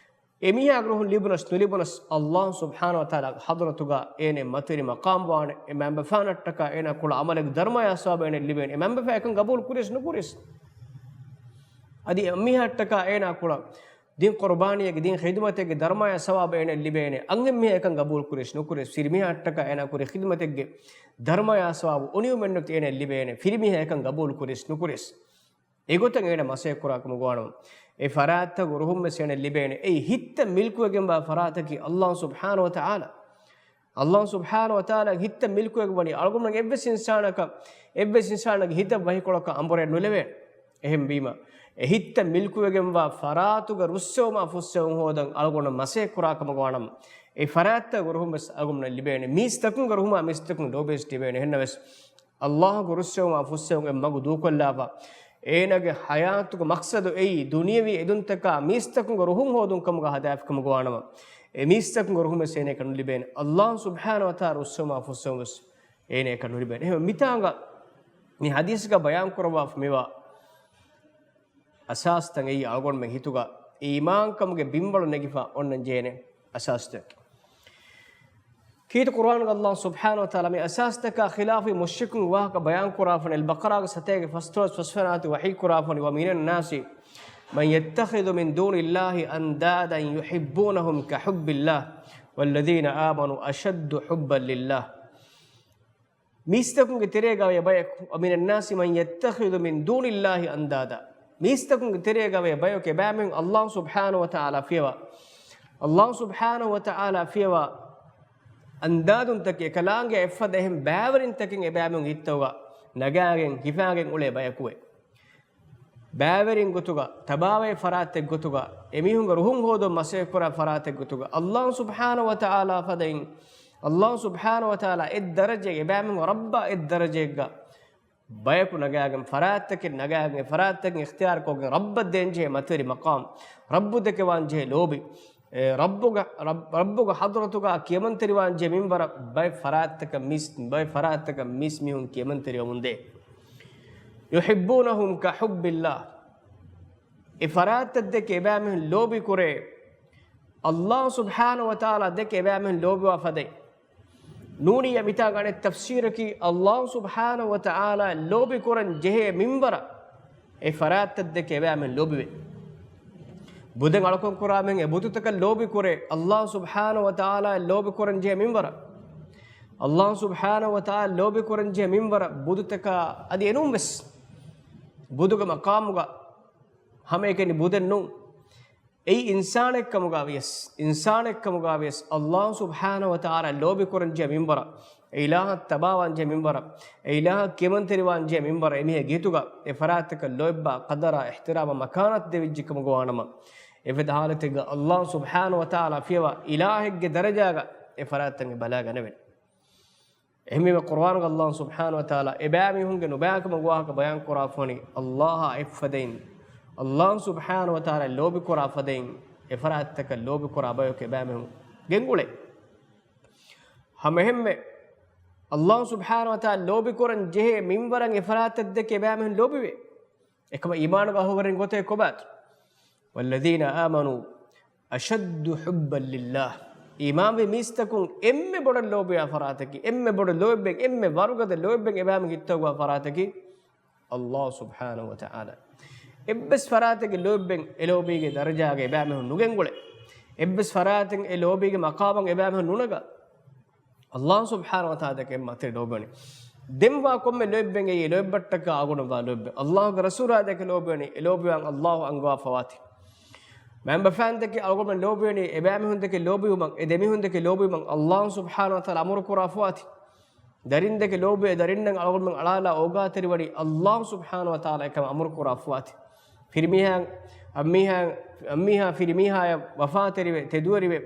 އެމީހާގެ ރުހުން ލިބުނަސް ނުލިބުނަސް، އައްލާހު ސުބްޙާނަހު ވަތަޢާލާގެ ޙަޟްރަތުގަ އޭނަ މަތިވެރި މަޤާމް ވާނެ، އެ މަންބަފައިންނަށްޓަކާ އޭނާ ކުޅަ ޢަމަލެއްގެ ދަރުމަޔާ ސަވާބު އޭނަ ލިބޭނެ، އެ މަންބަފައިން އެކަން ގަބޫލު ކުރިޔަސް ނުކުރިޔަސް. އަދި އެމީހާއަށްޓަކާ އޭނާ ކުޅަ ދީން ޤުރުބާނީއެއްގެ، ދީން ޚިދުމަތެއްގެ ދަރުމަޔާ ސަވާބު އޭނަ ލިބޭނެ، އަންހެންމީހާ އެކަން ގަބޫލު ކުރިޔަސް ނުކުރިޔަސް. ފިރިމީހާއަށްޓަކާ އޭނާ ކުރި ޚިދުމަތެއްގެ ދަރުމަޔާ ސަވާބު އުނިއުމެއްނެތި އޭނަ ލިބޭނެ، ފިރިމީހާ އެކަން ގަބޫލު ކުރިޔަސް ނުކުރިޔަސް. އެގޮތަށް އޭނަ މަސައްކަތް ކުރާ ކަމުގަ ވާނަމަ، އެ ފަރާތްތަކުގެ ރުހުންވެސް އޭނަ ލިބޭނެ. އެއީ ހިތްތައް މިލްކުވެގެންވާ ފަރާތަކީ އައްލާހު ސުބްޙާނަހު ވަތަޢާލާ. އައްލާހު ސުބްޙާނަހު ވަތަޢާލާ ހިތްތައް މިލްކުވެގެން ވަނީ އަޅުގަނޑުމެން އެއްވެސް އިންސާނަކަށް، އެއްވެސް އިންސާނެއްގެ ހިތަށް ވަހިކޮޅަކަށް އަނބުރެއް ނުލެވޭނެ. އެހެންވީމަ، އެ ހިތްތައް މިލްކުވެގެންވާ ފަރާތުގެ ރުއްސެވުމާ ފުއްސެވުން ހޯދަން އަޅުގަނޑު މަސައްކަތް ކުރާ ކަމުގަ ވާނަމަ، އެ ފަރާތްތަކުގެ ރުހުންވެސް އަޅުގަނޑުމެން ލިބޭނެ. މީސްތަކުންގެ ރުހުމާ މީސްތަކުން ލޯބިވެސް ލިބޭނެ. އެހެންނަމަވެސް، އައްލާހުގެ ރުއްސެވުމާ ފުއްސެވުން އެ މަގު ދޫކޮށްލާފަ، އޭނަގެ ޙަޔާތުގެ މަޤްޞަދު އެއީ ދުނިޔަވީ އެދުންތަކާ މީސްތަކުންގެ ރުހުން ހޯދުން ކަމުގަ ހަދާފި ކަމުގަ ވާނަމަ، އެ މީސްތަކުންގެ ރުހުންވެސް އޭނައަކަށް ނުލިބޭނެ. އައްލާހު ސުބްޙާނަހު ވަތަޢާލާ ރުއްސެވުމާ ފުއްސެވުންވެސް އޭނައަކަށް ނުލިބޭނެ. އެހެން މިތާނގަ މި ޙަދީޘްގަ ބަޔާން ކުރައްވާފަ މިވާ އަސާސްތައް އެއީ އަޅުގަނޑުމެން ހިތުގަ އީމާންކަމުގެ ބިންވަޅު ނެގިފަ އޮންނަން ޖެހޭނެ. އަސާސްތަކެއް. ކީރިތި ޤުރުއާނުގަ ﷲ ސުބްޙާނަހޫ ވަތަޢާލާ މި އަސާސްތަކާ ޚިލާފީ މުޝްރިކުންގެ ވާހަކަ ބަޔާން ކުރާފަނި، އަލްބަޤަރާގެ ސަތޭކަ ފަސްދޮޅަސް ފަސްވަނަ އާޔަތު ވަޙީ ކުރާފަނި، وَمِنَ النَّاسِ مَن يَتَّخِذُ مِن دُونِ اللَّهِ أَندَادًا يُحِبُّونَهُمْ كَحُبِّ اللَّهِ وَالَّذِينَ آمَنُوا أَشَدُّ حُبًّا لِلَّهِ. މީސްތަކުންގެ ތެރޭގަ ވޭ ބަޔަކު، وَمِنَ النَّاسِ مَن يَتَّخِذُ مِن دُونِ اللَّهِ أَندَادًا. މީސްތަކުންގެ ތެރޭގަ ވޭ ބަޔަކު އެބައިމީހުން ﷲ ސުބްޙާނަހޫ ވަތަޢާލާ ފިޔަވާ، ﷲ ސުބްޙާނަހޫ ވަތަޢާލާ ފިޔަވާ އަންދާދުންތަކެއް، އެކަލާނގެ އެއްފަދަ އެހެން ބައިވެރިންތަކެއް އެބައިމީހުން ހިތުގަ ނަގާގެން ހިފާގެން އުޅޭ ބަޔަކުވެ. ބައިވެރިން ގޮތުގަ، ތަބާވޭ ފަރާތެއް ގޮތުގަ، އެމީހުންގެ ރުހުން ހޯދުން މަސައްކަތް ކުރާ ފަރާތެއް ގޮތުގަ، ﷲ ސުބްޙާނަހޫ ވަތަޢާލާ ފަދައިން، ﷲ ސުބްޙާނަހޫ ވަތަޢާލާ އެއް ދަރަޖައެއް، އެބައިމީހުން ރައްބާ އެއް ދަރަޖައެއްގަ ބަޔަކު ނަގާގެން، ފަރާތްތަކެއް ނަގާގެން، އެ ފަރާތްތަކެއް އިޚްތިޔާރު ކޮށްގެން، ރައްބަށް ދޭންޖެހޭ މަތިވެރި މަޤާމް، ރައްބު ދެކެވާން ޖެހޭ ލޯބި، އެ ރައްބުގެ، ރައް-، ރައްބުގެ ޙަޟްރަތުގަ ކިޔަމަންތެރިވާން ޖެހޭ މިންވަރަށް ބައެއް ފަރާތްތަކަށް މީސް، ބައެއް ފަރާތްތަކަށް މީސް މީހުން ކިޔަމަންތެރިވަމުންދޭ. يُحِبُّونَهُمْ كَحُبِّ اللَّهِ. އެ ފަރާތްތައް ދެކެ އެބައިމީހުން ލޯބި ކުރޭ، ﷲ ސުބްޙާނަހޫ ވަތަޢާލާ ދެކެ އެބައިމީހުން ލޯބިވާ ފަދައިން. ނޫނިއްޔާ މިތާ ގަނެ ތަފްސީރަކީ، ﷲ ސުބްޙާނަހޫ ވަތަޢާލާ ލޯބި ކުރަން ޖެހޭ މިންވަރަށް އެ ފަރާތްތައް ދެކެ އެބައިމީހުން ލޯބިވޭ. ބުދެއް އަޅުކަން ކުރާމެން އެ ބުދުތަކަށް ލޯބި ކުރޭ، ﷲ ސުބްޙާނަހޫ ވަތަޢާލާ ލޯބި ކުރަން ޖެހޭ މިންވަރަށް. ﷲ ސުބްޙާނަހޫ ވަތަޢާލާ ލޯބި ކުރަން ޖެހޭ މިންވަރަށް ބުދުތަކާ އަދި އެނޫން ވެސް ބުދުގެ މަޤާމުގަ ހަމައެކަނި ބުދެއް ނޫން. އެއީ އިންސާނެއްކަމުގަ ވިޔަސް، އިންސާނެއްކަމުގަ ވިޔަސް، ﷲ ސުބްޙާނަހޫ ވަތަޢާލާ ލޯބި ކުރަން ޖެހޭ މިންވަރަށް، އެ އިލާހަށް ތަބާވާން ޖެހޭ މިންވަރަށް، އެ އިލާހަށް ކިޔަމަންތެރިވާން ޖެހޭ މިންވަރަށް، އެމީހެއްގެ ހިތުގަ އެ ފަރާތަކަށް ލޯތްބާ ޤަދަރާ އިޙްތިރާމާ މަކާނާތު ދެވިއްޖެ ކަމުގަ ވާނަމަ، އެފަދަ ޙާލަތެއްގަ ﷲ ސުބްޙާނަހޫ ވަތަޢާލާ ފިޔަވާ އިލާހެއްގެ ދަރަޖާގަ އެ ފަރާތްތައް ބަލާގަނެވެން. އެހެންވީމަ ޤުރުއާނުގަ ﷲ ސުބްޙާނަހޫ ވަތަޢާލާ އެބައިމީހުންގެ ނުބައިކަމުގެ ވާހަކަ ބަޔާން ކުރާފަނި، ﷲ އާ އެއްފަދައިން، ﷲ ސުބްޙާނަހޫ ވަތަޢާލާ ލޯބި ކުރާ ފަދައިން، އެ ފަރާތްތަކަށް ލޯބި ކުރާ ބަޔަކު އެބައިމީހުން ގެންގުޅޭ. ހަމައެހެންމެ ﷲ ސުބްޙާނަހޫ ވަތަޢާލާ ލޯބި ކުރަން ޖެހޭ މިންވަރަށް އެ ފަރާތްތައް ދެކެ އެބައިމީހުން ލޯބިވޭ. އެކަމަ އީމާނުގެ އަހުލުވެރިން ގޮތެއް ކޮބާތު؟ وَالَّذِينَ آمَنُوا أَشَدُّ حُبًّا لِلَّهِ. އީމާންވި މީސްތަކުން އެންމެ ބޮޑަށް ލޯބިވާ ފަރާތަކީ، އެންމެ ބޮޑު ލޯތްބެއް، އެންމެ ވަރުގަދަ ލޯތްބެއް އެބައިމީހުން ހިތަށް އުވާ ފަރާތަކީ ﷲ ސުބްޙާނަހޫ ވަތަޢާލާ. އެއްވެސް ފަރާތެއްގެ ލޯތްބެއް އެ ލޯބީގެ ދަރަޖާގަ އެބައިމީހުން ނުގެންގުޅޭ. އެއްވެސް ފަރާތެއް އެ ލޯބީގެ މަޤާމަށް އެބައިމީހުން ނުނަގާ. ﷲ ސުބްޙާނަހޫ ވަތަޢާލާ ދެކެ އެންމެ މަތިވެރި ލޯބިވަނީ. ދެން ވާ ކޮންމެ ލޯތްބެއް އެއީ ލޯތްބަށްޓަކާ އަޅުގަނޑު ވާ ލޯތްބެއް. ﷲގެ ރަސޫލާ ދެކެ ލޯބިވަނީ، އެ ލޯބިވާން ﷲ އަންގަވާފަވާތީ. މައިންބަފައިން ދެކެ އަޅުގަނޑު ލޯބިވަނީ، އެބައިމީހުން ދެކެ ލޯބިވުމަށް، އެ ދެމީހުން ދެކެ ލޯބިވުމަށް ﷲ ސުބްޙާނަހޫ ވަތަޢާލާ އަމުރު ކުރާފަވާތީ. ދަރިން ދެކެ ލޯބިވެ، ދަރިންނަށް އަޅުގަނޑުމެން އަޅާލާ އޯގާތެރިވަނީ ﷲ ސުބްޙާނަހޫ ވަތަޢާލާ އެކަމަށް އަމުރު ކުރާފަވާތީ. ފިރިމީހާ، އަންމީހާ، އަންމީހާ ފިރިމީހާޔަށް ވަފާތެރިވެ، ތެދުވެރިވެ،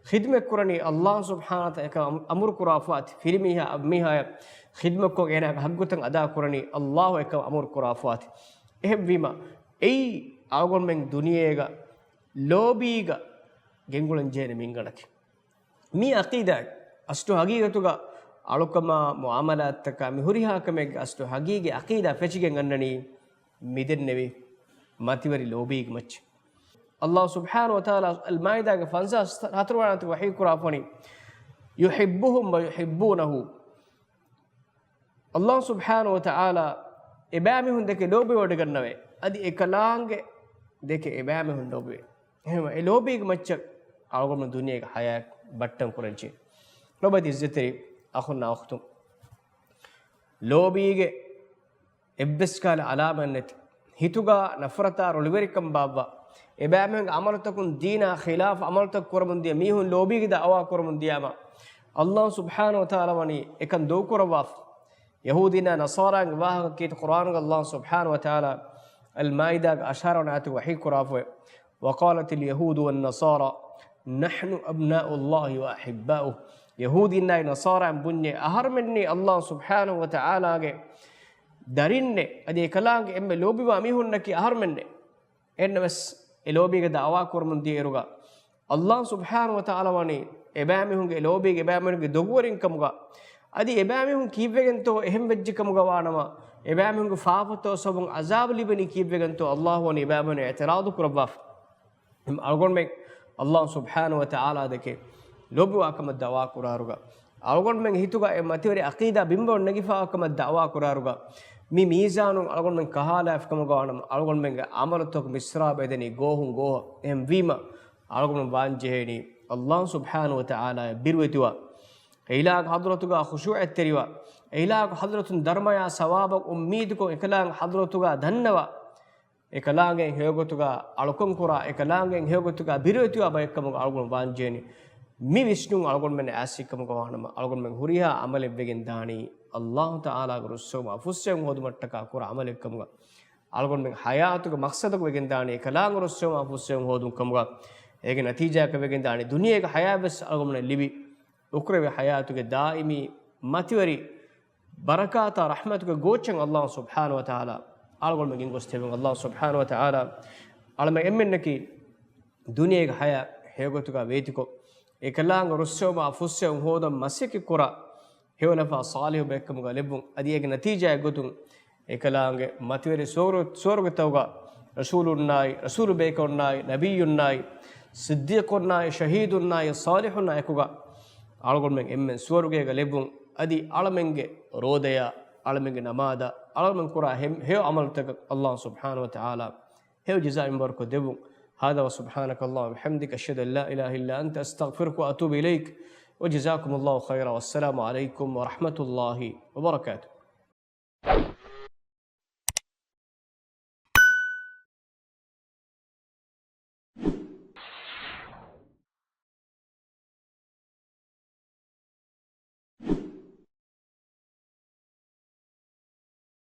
ޚިދުމަތް ކުރަނީ ﷲ ސުބްޙާނަހޫ ވަތަޢާލާ އެކަމަށް އަމުރު ކުރާފަވާތީ. ފިރިމީހާ އަންމީހާޔަށް ޚިދުމަތްކޮށް އޭނާގެ ހައްގުތައް އަދާކުރަނީ ﷲ އެކަމަށް އަމުރު ކުރާފަވާތީ. އެހެންވީމަ، އެއީ އަޅުގަނޑުމެން ދުނިޔޭގަ ލޯބީގަ ގެންގުޅަން ޖެހޭނެ މިންގަނޑަކީ. މި ޢަޤީދާގެ އަސްލު ޙަޤީޤަތުގަ އަޅުކަމާ މުޢާމަލާތްތަކާ މި ހުރިހާ ކަމެއްގެ އަސްލު ޙަޤީޤީ ޢަޤީދާ ފެށިގެން އަންނަނީ މިދެންނެވި މަތިވެރި ލޯބީގެ މައްޗަށް. ﷲ ސުބްޙާނަހޫ ވަތަޢާލާ އަލްމާއިދާގެ ފަންސާސް ހަތަރު ވަނަ އާޔަތުގަ ވަޙީ ކުރާފަނީ، يُحِبُّهُمْ وَيُحِبُّونَهُ. ﷲ ސުބްޙާނަހޫ ވަތަޢާލާ އެބައިމީހުން ދެކެ ލޯބިވޮޑިގަންނަވައި، އަދި އެކަލާނގެ ދެކެ އެބައިމީހުން ލޯބިވޭ. އެހެންވެ، އެ ލޯބީގެ މައްޗަށް އަޅުގަނޑު ދުނިޔޭގެ ޙަޔާތް ބައްޓަން ކުރަންޖެހޭ. ލޮބުވެތި ޢިއްޒަތްތެރި އަޚުންނާ އުޚްތުން، ލޯބީގެ އެއްވެސް ކަހަލަ ޢަލާމަތް ނެތި، ހިތުގަ ނަފްރަތާ ރޮޅިވެރިކަން ބާއްވާ، އެބައިމީހުންގެ ޢަމަލުތަކުން ދީނާ ޚިލާފަށް ޢަމަލުތައް ކުރަމުން ދިޔަ މީހުން ލޯބީގެ ދަޢުވާ ކުރަމުން ދިޔާމަ، ﷲ ސުބްޙާނަހޫ ވަތަޢާލާ ވަނީ އެކަން ދޫކުރައްވާފަ. ޔަހޫދީންނާ ނަޞާރާގެ ވާހަކަ ކީރިތި ޤުރުއާނުގަ ﷲ ސުބްޙާނަހޫ ވަތަޢާލާ އަލްމާއިދާގެ އަށާރަ ވަނަ އާޔަތުގަ ވަޙީ ކުރާފައި، وَقَالَتِ الْيَهُودُ وَالنَّصَارَىٰ نَحْنُ أَبْنَاءُ اللَّهِ وَأَحِبَّاؤُهُ. ޔަހޫދީންނާއި ނަޞާރާއިން ބުންޏޭ، އަހަރުމެންނީ ﷲ ސުބްޙާނަހޫ ވަތަޢާލާގެ ދަރިންނޭ، އަދި އެކަލާނގެ އެންމެ ލޯބިވާ މީހުންނަކީ އަހަރުމެންނޭ. އެހެންނަމަވެސް، އެ ލޯބީގެ ދަޢުވާ ކުރަމުން ދިޔައިރުގަ، ﷲ ސުބްޙާނަހޫ ވަތަޢާލާ ވަނީ އެބައިމީހުންގެ ލޯބީގެ އެބައިމީހުންގެ ދޮގުވެރިން ކަމުގަ، އަދި އެބައިމީހުން ކީއްވެގެންތޯ އެހެން ވެއްޖެ ކަމުގަ ވާނަމަ، އެބައިމީހުންގެ ފާފަތައް ސަބަބުން ޢަޒާބު ލިބެނީ ކީއްވެގެންތޯ ﷲ ވަނީ އެބައިމީހުން އިޢުތިރާޟު ކުރައްވާފަ. އަޅުގަނޑުމެން އައްލާހު ސުބްޙާނަހު ވަ ތަޢާލާ ދެކެ ލޯބިވާ ކަމަށް ދަޢުވާ ކުރާއިރުގަ، އަޅުގަނޑުމެންގެ ހިތުގަ އެ މަތިވެރި ޢަޤީދާ ބިންބަރު ނެގިފާ ކަމަށް ދަޢުވާ ކުރާއިރުގަ، މި މީޒާނުން އަޅުގަނޑުމެން ކަހާލާފި ކަމުގަ ވާނަމަ، އަޅުގަނޑުމެންގެ ޢަމަލުތަކު މިސްރާބު އެދެނީ ގޯހުން ގޯހަށް. އެހެންވީމަ، އަޅުގަނޑު ވާން ޖެހޭނީ އައްލާހު ސުބްޙާނަހު ވަ ތަޢާލާއަށް ބިރުވެތިވާ، އެ އިލާހުގެ ޙަޟްރަތުގަ ޚުޝޫޢަތްތެރިވާ، އެ އިލާހުގެ ޙަޟްރަތުން ދަރުމަޔާ ސަވާބަށް އުއްމީދުކޮށް، އެކަލާނގެ ޙަޟްރަތުގަ ދަންނަވާ، އެކަލާނގެ ހެޔޮގޮތުގަ އަޅުކަން ކުރާ، އެކަލާނގެ ހެޔޮގޮތުގަ ބިރުވެތިވާ ބައެއްކަމުގަ އަޅުގަނޑު ވާން ޖެހޭނީ. މި ވިސްނުން އަޅުގަނޑުމެން އާސިކަމުގަ ވާނަމަ، އަޅުގަނޑުމެން ހުރިހާ ޢަމަލެއް ވެގެން ދާނީ އައްލާހު ތަޢާލާގެ ރުއްސެވުމާ ފުއްސެވުން ހޯދުމަށްޓަކާ ކުރާ ޢަމަލެއްކަމުގަ. އަޅުގަނޑުމެން ޙަޔާތުގެ މަޤްޞަދަކު ވެގެން ދާނީ އެކަލާނގެ ރުއްސެވުމާ ފުއްސެވުން ހޯދުން ކަމުގަ. އޭގެ ނަތީޖާއަކަށް ވެގެން ދާނީ ދުނިޔޭގެ ޙަޔާތްވެސް އަޅުގަނޑުމެން ލިބި، އުކުރެވޭ ޙަޔާތުގެ ދާއިމީ މަތިވެރި ބަރަކާތާ ރަޙްމަތުގެ ގޯއްޗަށް އައްލާހު ސުބްޙާނަހު ވަ ތަޢާލާ އަޅުގަނޑުމެން ގެންގޮސްދެއްވުން. އައްލާހު ސުބްޙާނަހު ވަ ތަޢާލާ އަޅަމެން އެންމެންނަކީ ދުނިޔޭގެ ޙަޔާތް ހެޔޮގޮތުގަ ވޭތިކޮށް، އެކަލާނގެ ރުއްސެވުމާ ފުއްސެވުން ހޯދަން މަސައްކަތް ކުރާ ހެޔޮލަފާ ޞާލިޙު ބައެއްކަމުގަ ލެއްވުން. އަދި އޭގެ ނަތީޖާއެއް ގޮތުން އެކަލާނގެ މަތިވެރި ސުވަރު-، ސުވަރުގެތަކުގަ ރަސޫލުންނާއި، ރަސޫލު ބޭކަލުންނާއި، ނަބިއްޔުންނާއި، ޞިއްދީޤުންނާއި، ޝަހީދުންނާއި، ޞާލިޙުންނާއި އެކުގަ އަޅުގަނޑުމެން އެންމެން ސުވަރުގޭގަ ލެއްވުން. އަދި އަޅަމެންގެ ރޯދަޔާ، އަޅަމެންގެ ނަމާދާ، އަޅަމެން ކުރާ ހެ-، ހެޔޮ ޢަމަލުތަކަށް އައްލާހު ސުބްޙާނަހު ވަ ތަޢާލާ ހެޔޮ ޖަޒާ މިންވަރުކޮށް ދެއްވުން. هذا وسبحانك اللهم وبحمدك، أشهد أن لا إله إلا أنت، أستغفرك وأتوب إليك. وجزاكم الله خيرا، والسلام عليكم ورحمة الله وبركاته.